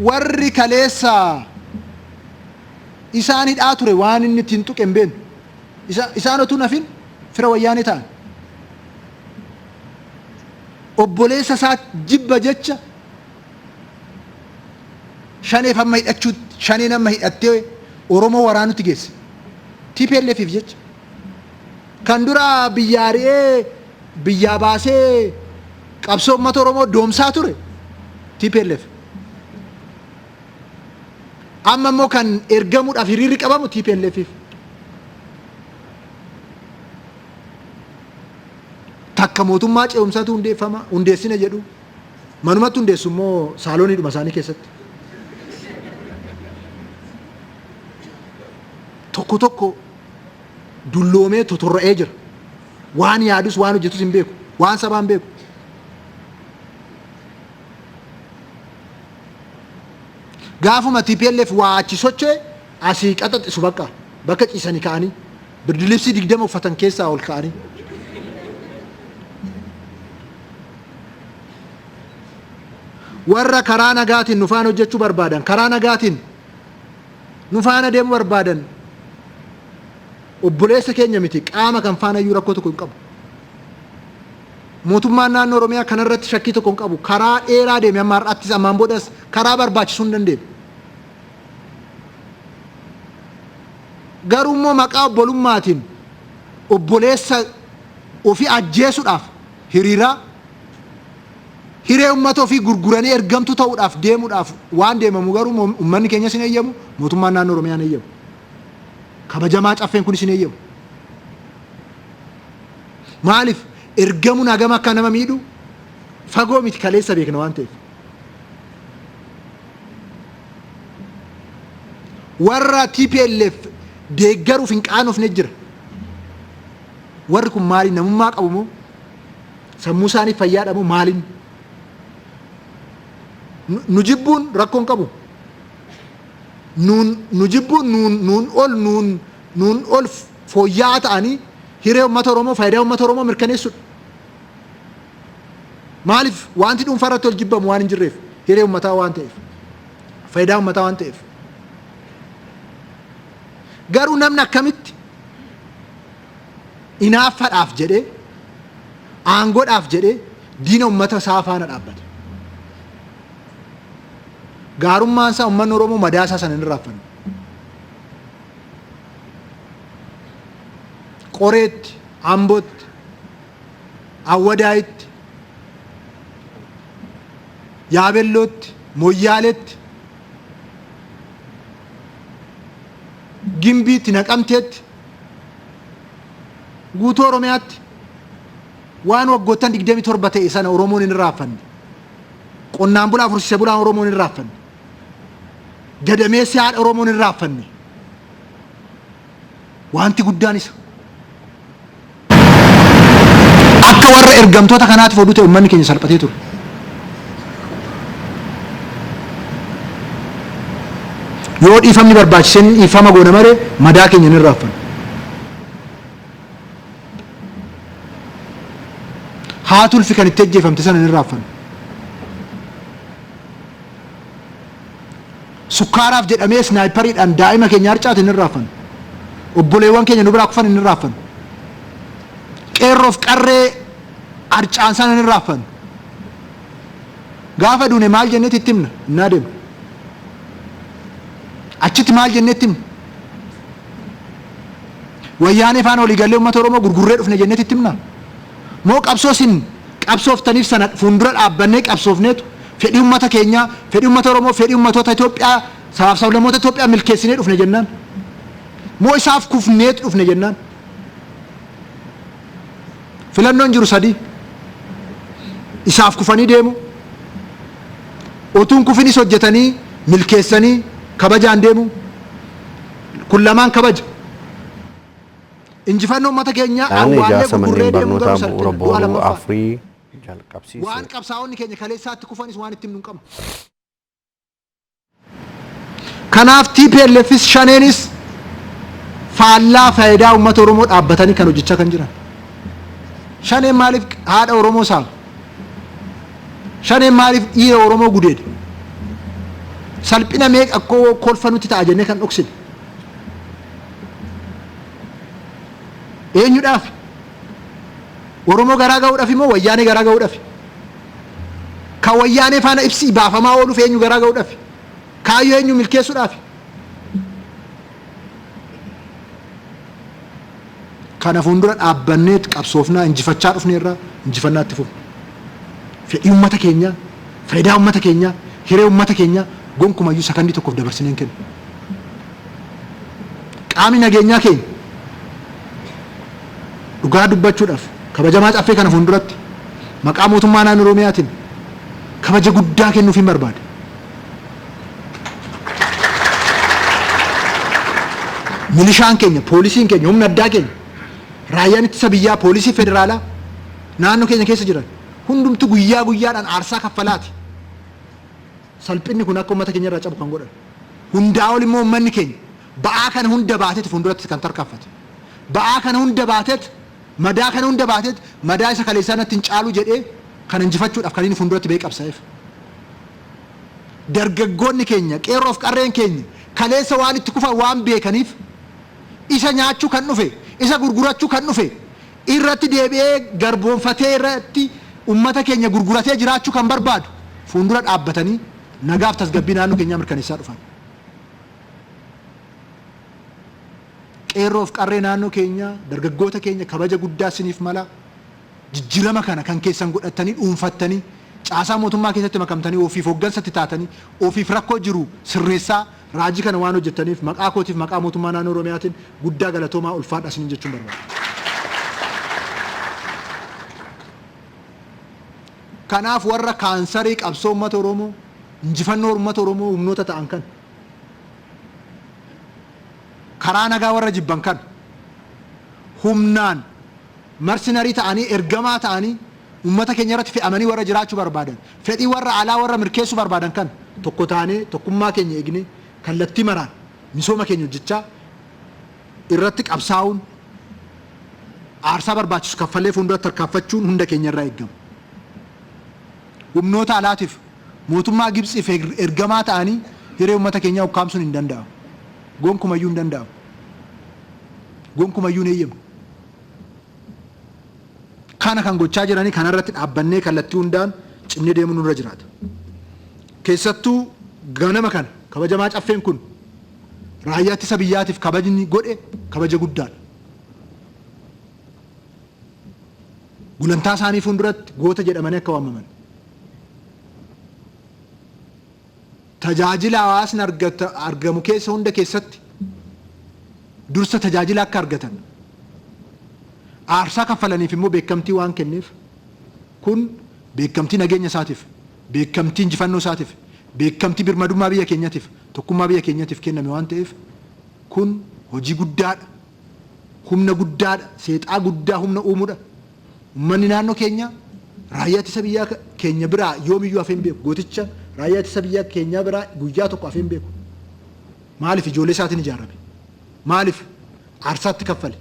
warri kaleessa isaan hidhaa ture waan inni ittiin tuqe hin beeknu. Isaan otuu nafin fira Wayyaanee ta'an. Obboleessa isaa jibba jecha Shaneef amma hidhachuutti, Shaneen amma hidhattee Oromoo waraanutti geesse. TPLFif jecha. Kan dura biyya ari'ee biyyaa baasee qabsoo uummata Oromoo doomsaa ture TPLF. Amma immoo kan ergamuudhaaf hiriirri qabamu TPLFif. Takka mootummaa ce'umsaatu hundeeffama, hundeessina jedhu. Manumatti hundeessu immoo saalooniidhuma isaanii keessatti. Tokko tokko dulloomee totorra'ee jira. Waan yaadus waan hojjetus hin beeku. Waan sabaa hin beeku. Gaafuma TPLF waa achi socho'e asii qaxaxisu bakka bakka ciisanii ka'anii birdilibsii 20 uffatan keessaa ol ka'anii. Warra karaa nagaatiin nu faana hojjechuu barbaadan, karaa nagaatiin nu faana deemuu barbaadan, obboleessa keenya miti, qaama kan faana iyyuu rakkoo tokko hin qabu. Mootummaan naannoo Oromiyaa kanarratti shakkii tokko hin qabu. Karaa dheeraa deeme, amma har'aattis ammaan boodas karaa barbaachisuu hin dandeenye. Garuu immoo maqaa obbolummaatiin obboleessa ofii ajjeesuudhaaf hiriiraa, hiree uummata ofii gurguranii ergamtuu ta'uudhaaf deemuudhaaf waan deemamu garuu uummanni keenyas hin eeyyamu, mootummaan naannoo Oromiyaa hin eeyyamu. Kabajamaa Caffeen kunis hin eeyyamu. Maaliif ergamuun hagam akka nama miidhu fagoo miti, kaleessa beekna waan ta'eef. Warra TPLF deeggaruuf hin qaanofne jira. Warri kun maaliin namummaa qabu moo, sammuu isaanii fayyaadha moo maaliin? Nu jibbuun rakkoo hin qabu. Nuun nu jibbuun nuun ol nuun ol fooyya'aa ta'anii hiree uummata Oromoo, faayidaa uummata Oromoo mirkaneessuudha. Maaliif wanti dhuunfaa irratti ol jibbamu waan hin jirreef, hiree uummataa waan ta'eef, faayidaa uummataa waan ta'eef. Garuu namni akkamitti inaaffadhaaf jedhee, aangoodhaaf jedhee diina uummata isaa faana dhaabbata? Gaarummaan isaa uummanni Oromoo madaa isaa sana hin irraanfanne. Qoreetti, Ambootti, Awwadaayitti, Yaabellootti, Moyyaaleetti, Gimbiitti, Naqamteetti, guutuu Oromiyaatti waan waggoottan 27 ta'e sana Oromoon hin irraanfanne. Qonnaan bulaa, horsiisee bulaan Oromoon hin irraanfanne. Gadameessi haadha Oromoon hin irraanfanne. Wanti guddaan isa. Akka warra ergamtoota kanaatiif oduu ta'e uummanni keenya salphatee ture. Yoo dhiifamni barbaachiseen dhiifama goona malee madaa keenya hin irraanfannu. Haati ulfi kan itti ajjeefamte sana hin irraanfannu. Sukkaaraaf jedhamee isnaayipariidhaan daa'ima keenya harcaate hin irraanfannu. Obboleewwan keenya nu biraa kufan hin irraanfannu. Qeerroof qarree harcaan sana hin irraanfannu. Gaafa duune maal jenneeti itti himna? Innaa deemnu. Achitti maal jennee itti himna? Wayyaanee faana walii gallee uummata Oromoo gurgurree dhufne jenneeti itti himna? Moo qabsoo isin qabsooftaniif sana fuuldura dhaabbannee qabsoofneetu Fedhii uummata keenyaa, fedhii uummata Oromoo, fedhii uummatoota Itoophiyaa, sabaaf sablammoota Itoophiyaa milkeessinee dhufne jennaan. Moo isaaf kufneet dhufne jennaan. Filannoon jiru sadii. Isaaf kufanii deemu. Otuun kufinis hojjetanii milkeessanii kabajaan deemu. Kun lamaan kabaja. Injifannoo uummata keenyaa Dhaabni awwaallee ijaarsa gurgurree manneen deemuu barnootaa garuu bu'uura salphina. Du'a boruu lammaffaadha. afurii jalqabsiise. Waan qabsaa'onni keenya kaleessaatti kufanis waan itti himnu hin qabnu. Kanaaf TPLFis Shaneenis faallaa faayidaa uummata Oromoo dhaabbatanii kan hojjechaa kan jiran. Shaneen maaliif haadha Oromoo saama? Shaneen maaliif dhiira Oromoo gudeeda? Salphina meeqa akkoo kolfa nutti ta'a jennee kan dhoksine. Eenyudhaaf? Oromoo garaa ga'uudhaaf immoo wayyaanee garaa ga'uudhaaf? Kan wayyaanee faana ibsi baafamaa ooluuf eenyu garaa ga'uudhaaf? Kaayyoo eenyu milkeessuudhaaf? Kana fuuldura dhaabbanneet qabsoofnaa injifachaa dhufneerra injifannaa itti fufna. Fedhii uummata keenyaa, faayidaa uummata keenyaa, hiree uummata keenyaa gonkumayyuu sakandii tokkoof dabarsinee hin kennu. Qaamni nageenyaa keenya dhugaa dubbachuudhaaf kabajamaa caffee kana fuulduratti maqaa mootummaa naannoo Oromiyaatiin kabaja guddaa kennuufiin barbaada. Milishaan keenya, poolisiin keenya, humna addaa keenya, raayyaan ittisa biyyaa, poolisii federaalaa naannoo keenya keessa jiran hundumtu guyyaa guyyaadhaan aarsaa kaffalaati. Salphinni kun akka uummata keenya irraa cabu kan godhan. Hundaa ol immoo uummanni keenya ba'aa kana hunda baateeti fuulduratti kan tarkaanfate. Ba'aa kana hunda baateet, madaa kana hunda baateet, madaa isa kaleessaa natti hin caalu jedhee kan injifachuudhaaf kan inni fuulduratti ba'ee qabsaa'eef. Dargaggoonni keenya, qeerroof qarreen keenya kaleessa waan itti kufan waan beekaniif isa nyaachuu kan dhufe, isa gurgurachuu kan dhufe, irratti deebi'ee garboomfatee irratti ummata keenya gurguratee jiraachuu kan barbaadu fuundura dhaabbatanii nagaaf tasgabbii naannoo keenyaa mirkaneessaa dhufan. Qeerroof qarree naannoo keenyaa, dargaggoota keenya kabaja guddaa siniif mala. Jijjiirama kana kan keessan godhattanii dhuunfattanii caasaa mootummaa keessatti makamtanii ofiif hooggansatti taatanii ofiif rakkoo jiru sirreessaa raajii kana waan hojjettaniif maqaa kootiif maqaa mootummaa naannoo Oromiyaatiin guddaa galatoomaa ulfaadhaa isiniin jechuun barbaada. Kanaaf warra kaansarii qabsoo uummata Oromoo, injifannoo uummata Oromoo humnoota ta'an kana karaa nagaa warra jibban kana humnaan marsinarii ta'anii ergamaa ta'anii uummata keenya irratti fe'amanii warra jiraachuu barbaadan, fedhii warra alaa warra mirkeessuu barbaadan kana tokko taanee tokkummaa keenya eegnee kallattii maraan misooma keenya hojjechaa irratti qabsaa'uun aarsaa barbaachisu kaffallee fuulduratti tarkaanfachuun hunda keenya irraa eegama. Humnoota alaatiif mootummaa Gibtsiif ergamaa ta'anii hiree uummata keenyaa ukkaamsuun hin danda'amu. Gonkumayyuu hin danda'amu. Gonkumayyuu hin eeyyamnu. Kana kan gochaa jiranii kanarratti dhaabbannee kallattii hundaan cimnee deemuun nurra jiraata. Keessattuu ganama kana kabajamaa caffeen kun raayyaa ittisa biyyaatiif kabajni godhe kabaja guddaadha. Gulantaa isaanii fuulduratti goota jedhamanii akka waamaman. Tajaajila hawaasni argamu keessa hunda keessatti dursa tajaajila akka argatan aarsaa kaffalaniif immoo beekamtii waan kenneef kun beekamtii nageenya isaatiif, beekamtii injifannoo isaatiif, beekamtii birmadummaa biyya keenyatiif, tokkummaa biyya keenyatiif kenname waan ta'eef kun hojii guddaadha. Humna guddaadha. Seexaa guddaa humna uumuudha. Uummanni naannoo keenyaa raayyaa ittisa biyyaa keenya biraa yoomiyyuu hafee hin beeku. Gooticha raayyaa ittisa biyyaa keenyaa biraa guyyaa tokko hafee hin beeku. Maaliif ijoollee isaatiin ijaarame? Maaliif aarsaatti kaffale?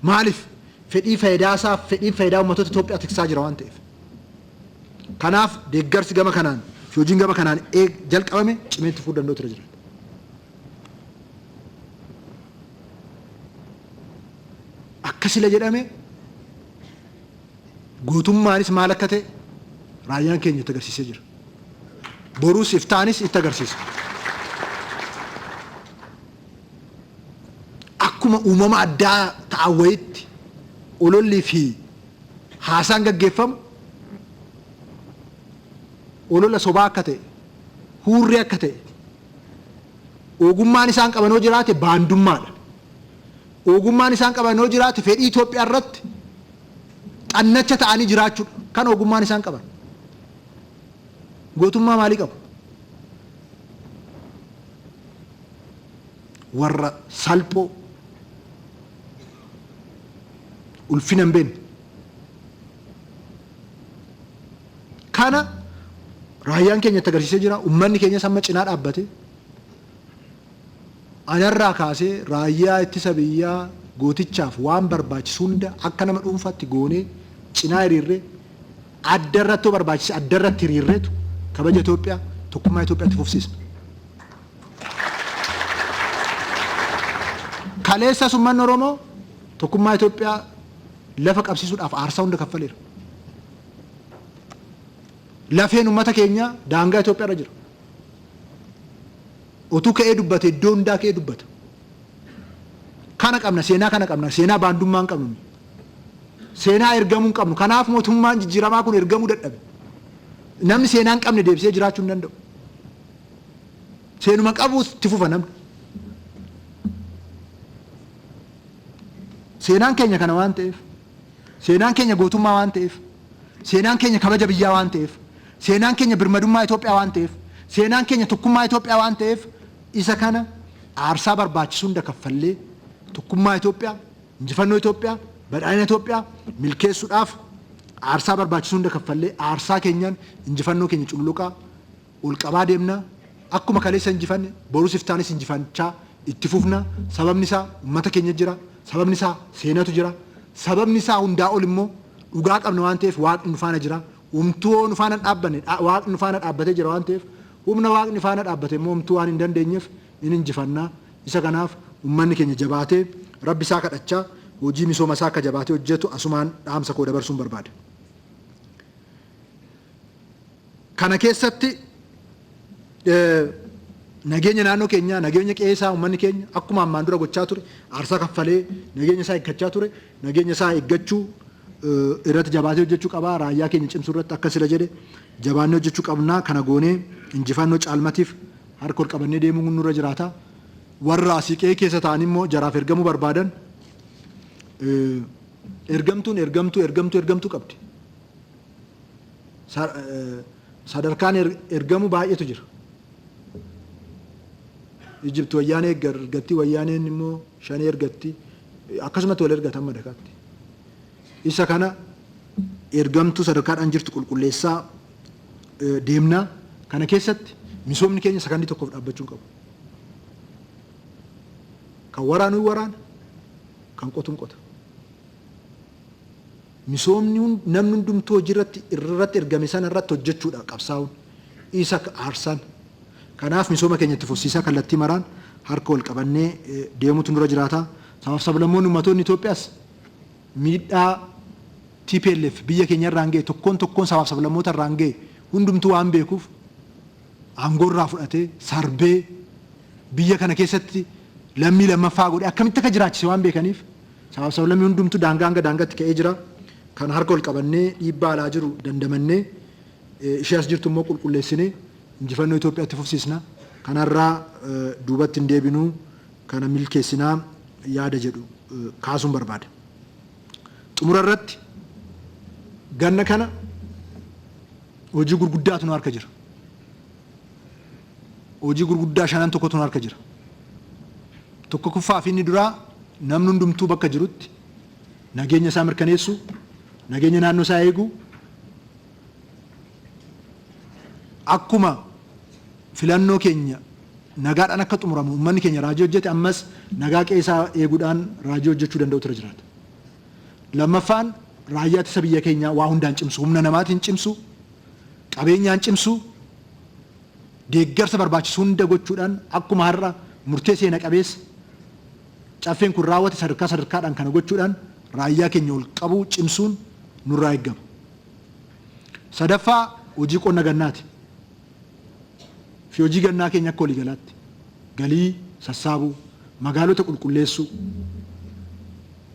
Maaliif fedhii faayidaa isaa fedhii faayidaa uummattoota Itoophiyaa tiksaa jira waan ta'eef. Kanaaf deeggarsi gama kanaan fi hojiin gama kanaan jalqabame cimee itti fufuu danda'u ture jira. Akka sila jedhame gootummaanis maal akka ta'e raayyaan keenya itti agarsiisee jira. Borus iftaanis itti agarsiisa. Akkuma uumama addaa ta'an wayitti olollii fi haasaan gaggeeffamu olola sobaa akka ta'e, huurrii akka ta'e, ogummaan isaan qaban yoo jiraate baandummaadha. Ogummaan isaan qaban yoo jiraate fedhii Itoophiyaa irratti xannacha ta'anii jiraachuudha. Kan ogummaan isaan qaban. Gootummaa maalii qabu? Warra salphoo ulfina hin beekne. Kana raayyaan keenya itti agarsiisee jira. Uummanni keenyas amma cinaa dhaabbate. Anarraa kaasee raayyaa ittisa biyyaa gootichaaf waan barbaachisu hunda akka nama dhuunfaatti goonee cinaa hiriirree adda irratti yoo barbaachise adda irratti hiriirreetu kabaja Itoophiyaa, tokkummaa Itoophiyaatti fufsiisna. Kaleessas uummanni Oromoo tokkummaa Itoophiyaa lafa qabsiisuudhaaf aarsaa hunda kaffaleera. Lafeen uummata keenyaa daangaa Itoophiyaa irra jira. Otuu ka'ee dubbate iddoo hundaa ka'ee dubbata. Kana qabna, seenaa kana qabna, seenaa baandummaa hin qabnu. Seenaa ergamuu hin qabnu. Kanaaf mootummaan jijjiiramaa kun ergamuu dadhabe. Namni seenaa hin qabne deebisee jiraachuu hin danda'u. Seenuma qabu itti fufa namni. Seenaan keenya kana waan ta'eef, seenaan keenya gootummaa waan ta'eef, seenaan keenya kabaja biyyaa waan ta'eef, seenaan keenya birmadummaa Itoophiyaa waan ta'eef, seenaan keenya tokkummaa Itoophiyaa waan ta'eef, isa kana aarsaa barbaachisu hunda kaffallee tokkummaa Itoophiyaa, injifannoo Itoophiyaa, badhaadhina Itoophiyaa milkeessuudhaaf aarsaa barbaachisu hunda kaffallee aarsaa keenyaan injifannoo keenya cululuqaa ol qabaa deemna. Akkuma kaleessa injifanne borus iftaanis injifachaa itti fufna. Sababni isaa uummata keenya jira. Sababni isaa seenatu jira. Sababni isaa hundaa ol immoo dhugaa qabna waan ta'eef waaqni nu faana jira. Humtuu nu faana dhaabbanne waaqni nu faana dhaabbatee jira waan ta'eef humna waaqni faana dhaabbate immoo humtuu waan hin dandeenyeef in injifannaa. Isa kanaaf uummanni keenya jabaatee rabbi isaa kadhachaa hojii misooma isaa akka jabaatee hojjetu asumaan dhaamsa koo dabarsuun barbaada. Kana keessatti nageenya naannoo keenyaa, nageenya qe'ee isaa uummanni keenya akkuma ammaan dura gochaa ture, aarsaa kaffalee nageenya isaa eeggachaa ture, nageenya isaa eeggachuu irratti jabaatee hojjechuu qaba. Raayyaa keenya cimsuu irratti akka sila jedhe jabaannee hojjechuu qabna. Kana goonee injifannoo caalmatiif harka ol qabannee deemuun nurra jiraata. Warra asii qe'ee keessa ta'an immoo jaraaf ergamuu barbaadan, ergamtuun ergamtuu ergamtuu ergamtuu qabdi. Sadarkaan ergamu baay'eetu jira. Ijipti wayyaanee ergatti, wayyaaneen immoo shanee ergatti, akkasumatti wal ergata amma dakaatti. Isa kana ergamtuu sadarkaadhaan jirtu qulqulleessaa deemnaa. Kana keessatti misoomni keenya sakandii tokkoof dhaabbachuu hin qabu. Kan waraanu hin waraana, kan qotu hin qota. Misoomni namni hundumtuu hojii irratti ergame sana irratti hojjechuudha qabsaa'uun. Isa aarsaan. Kanaaf misooma keenya itti fufsiisaa kallattii maraan harka wal qabannee deemuutu nurra jiraata. Sabaaf sablammoonni ummatoonni Itoophiyaas miidhaa TPLF biyya keenya irraan ga'e, tokkoon tokkoon sabaaf sablammoota irraan ga'e hundumtuu waan beekuuf, aangoo irraa fudhatee sarbee biyya kana keessatti lammii lammaffaa godhee akkamitti akka jiraachise waan beekaniif, sabaaf sablammii hundumtuu daangaa hanga daangaatti ka'ee jira. Kan harka ol qabannee dhiibbaa alaa jiru dandamannee, ishee as jirtu immoo qulqulleessinee injifannoo Itoophiyaatti fufsiisna. Kanarraa duubatti hin deebinuu, kana milkeessinaa yaada jedhu kaasuun barbaada. Xumura irratti ganna kana hojii gurguddaatu nu harka jira. Hojii gurguddaa shanan tokkotu nu harka jira. Tokkoffaa fi inni duraa namni hundumtuu bakka jirutti nageenya isaa mirkaneessuu, nageenya naannoo isaa eeguu, akkuma filannoo keenya nagaadhaan akka xumuramu uummanni keenya raajii hojjete, ammas nagaa qe'ee isaa eeguudhaan raajii hojjechuu danda'utu irra jiraata. Lammaffaan raayyaa ittisa biyya keenyaa waa hundaan cimsu, humna namaatiin cimsu, qabeenyaan cimsu, deeggarsa barbaachisu hunda gochuudhaan akkuma har'a murtee seena qabeessa caffeen kun raawwate sadarkaa sadarkaadhaan kana gochuudhaan raayyaa keenya ol qabuu cimsuun nurraa eeggama. Sadaffaa hojii qonna gannaati. Fi hojii gannaa keenya akka waliigalaatti galii sassaabuu, magaalota qulqulleessuu,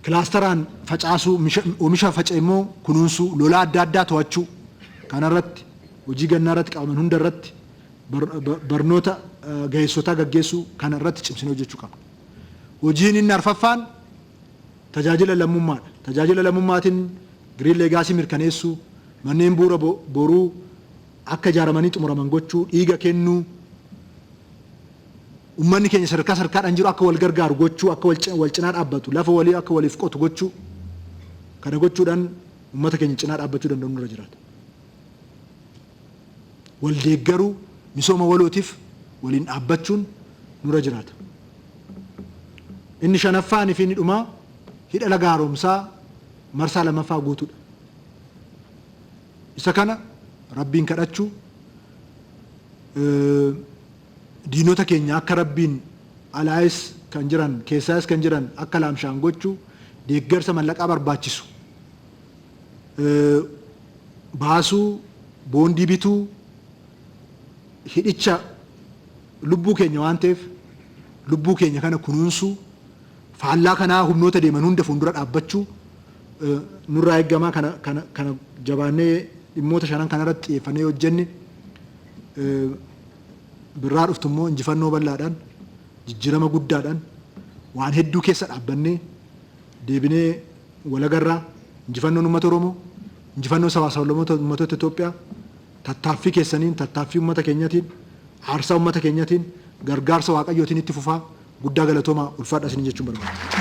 kilaasteraan facaasuu, oomisha faca'e immoo kunuunsuu, lolaa adda addaa to'achuu kanarratti Hojii gannaa irratti qabaman hunda irratti barnoota ga'eessotaa gaggeessuu kana irratti cimsinee hojjechuu qabna. Hojiin inni arfaffaan tajaajila lammummaadha. Tajaajila lammummaatiin Green Legacy mirkaneessuu, manneen bu'uura boruu akka ijaaramanii xumuraman gochuu, dhiiga kennuu, uummanni keenya sadarkaa sadarkaadhaan jiru akka wal gargaaru gochuu, akka wal cinaa dhaabbatu, lafa walii akka waliif qotu gochuu, kana gochuudhaan uummata keenya cinaa dhaabbachuu danda'u nurra jiraata. Wal deeggaruu, misooma walootiif waliin dhaabbachuun nurra jiraata. Inni shanaffaan fi inni dhumaa hidha laga haaromsaa marsaa lammaffaa guutuudha. Isa kana Rabbiin kadhachuu, diinota keenya akka Rabbiin alaayis kan jiran keessaayis kan jiran akka laamshaan gochuu, deeggarsa mallaqaa barbaachisu baasuu, boondii bituu, hidhicha lubbuu keenya waan ta'eef lubbuu keenya kana kunuunsuu, faallaa kanaa humnoota deeman hunda fuuldura dhaabbachuu nurraa eeggamaa. Kana jabaannee dhimmoota shanan kanarratti xiyyeeffannee hojjenne, birraa dhuftu immoo injifannoo bal'aadhaan, jijjiirama guddaadhaan, waan hedduu keessa dhaabbannee deebinee walagarraa. Injifannoon uummata Oromoo, injifannoo sabaa sablammoota uummattoota Itoophiyaa tattaaffii keessaniin, tattaaffii uummata keenyatiin, aarsaa uummata keenyatiin, gargaarsa Waaqayyootiin itti fufaa. Guddaa galatoomaa, ulfaadha isiniin jechuun barbaada.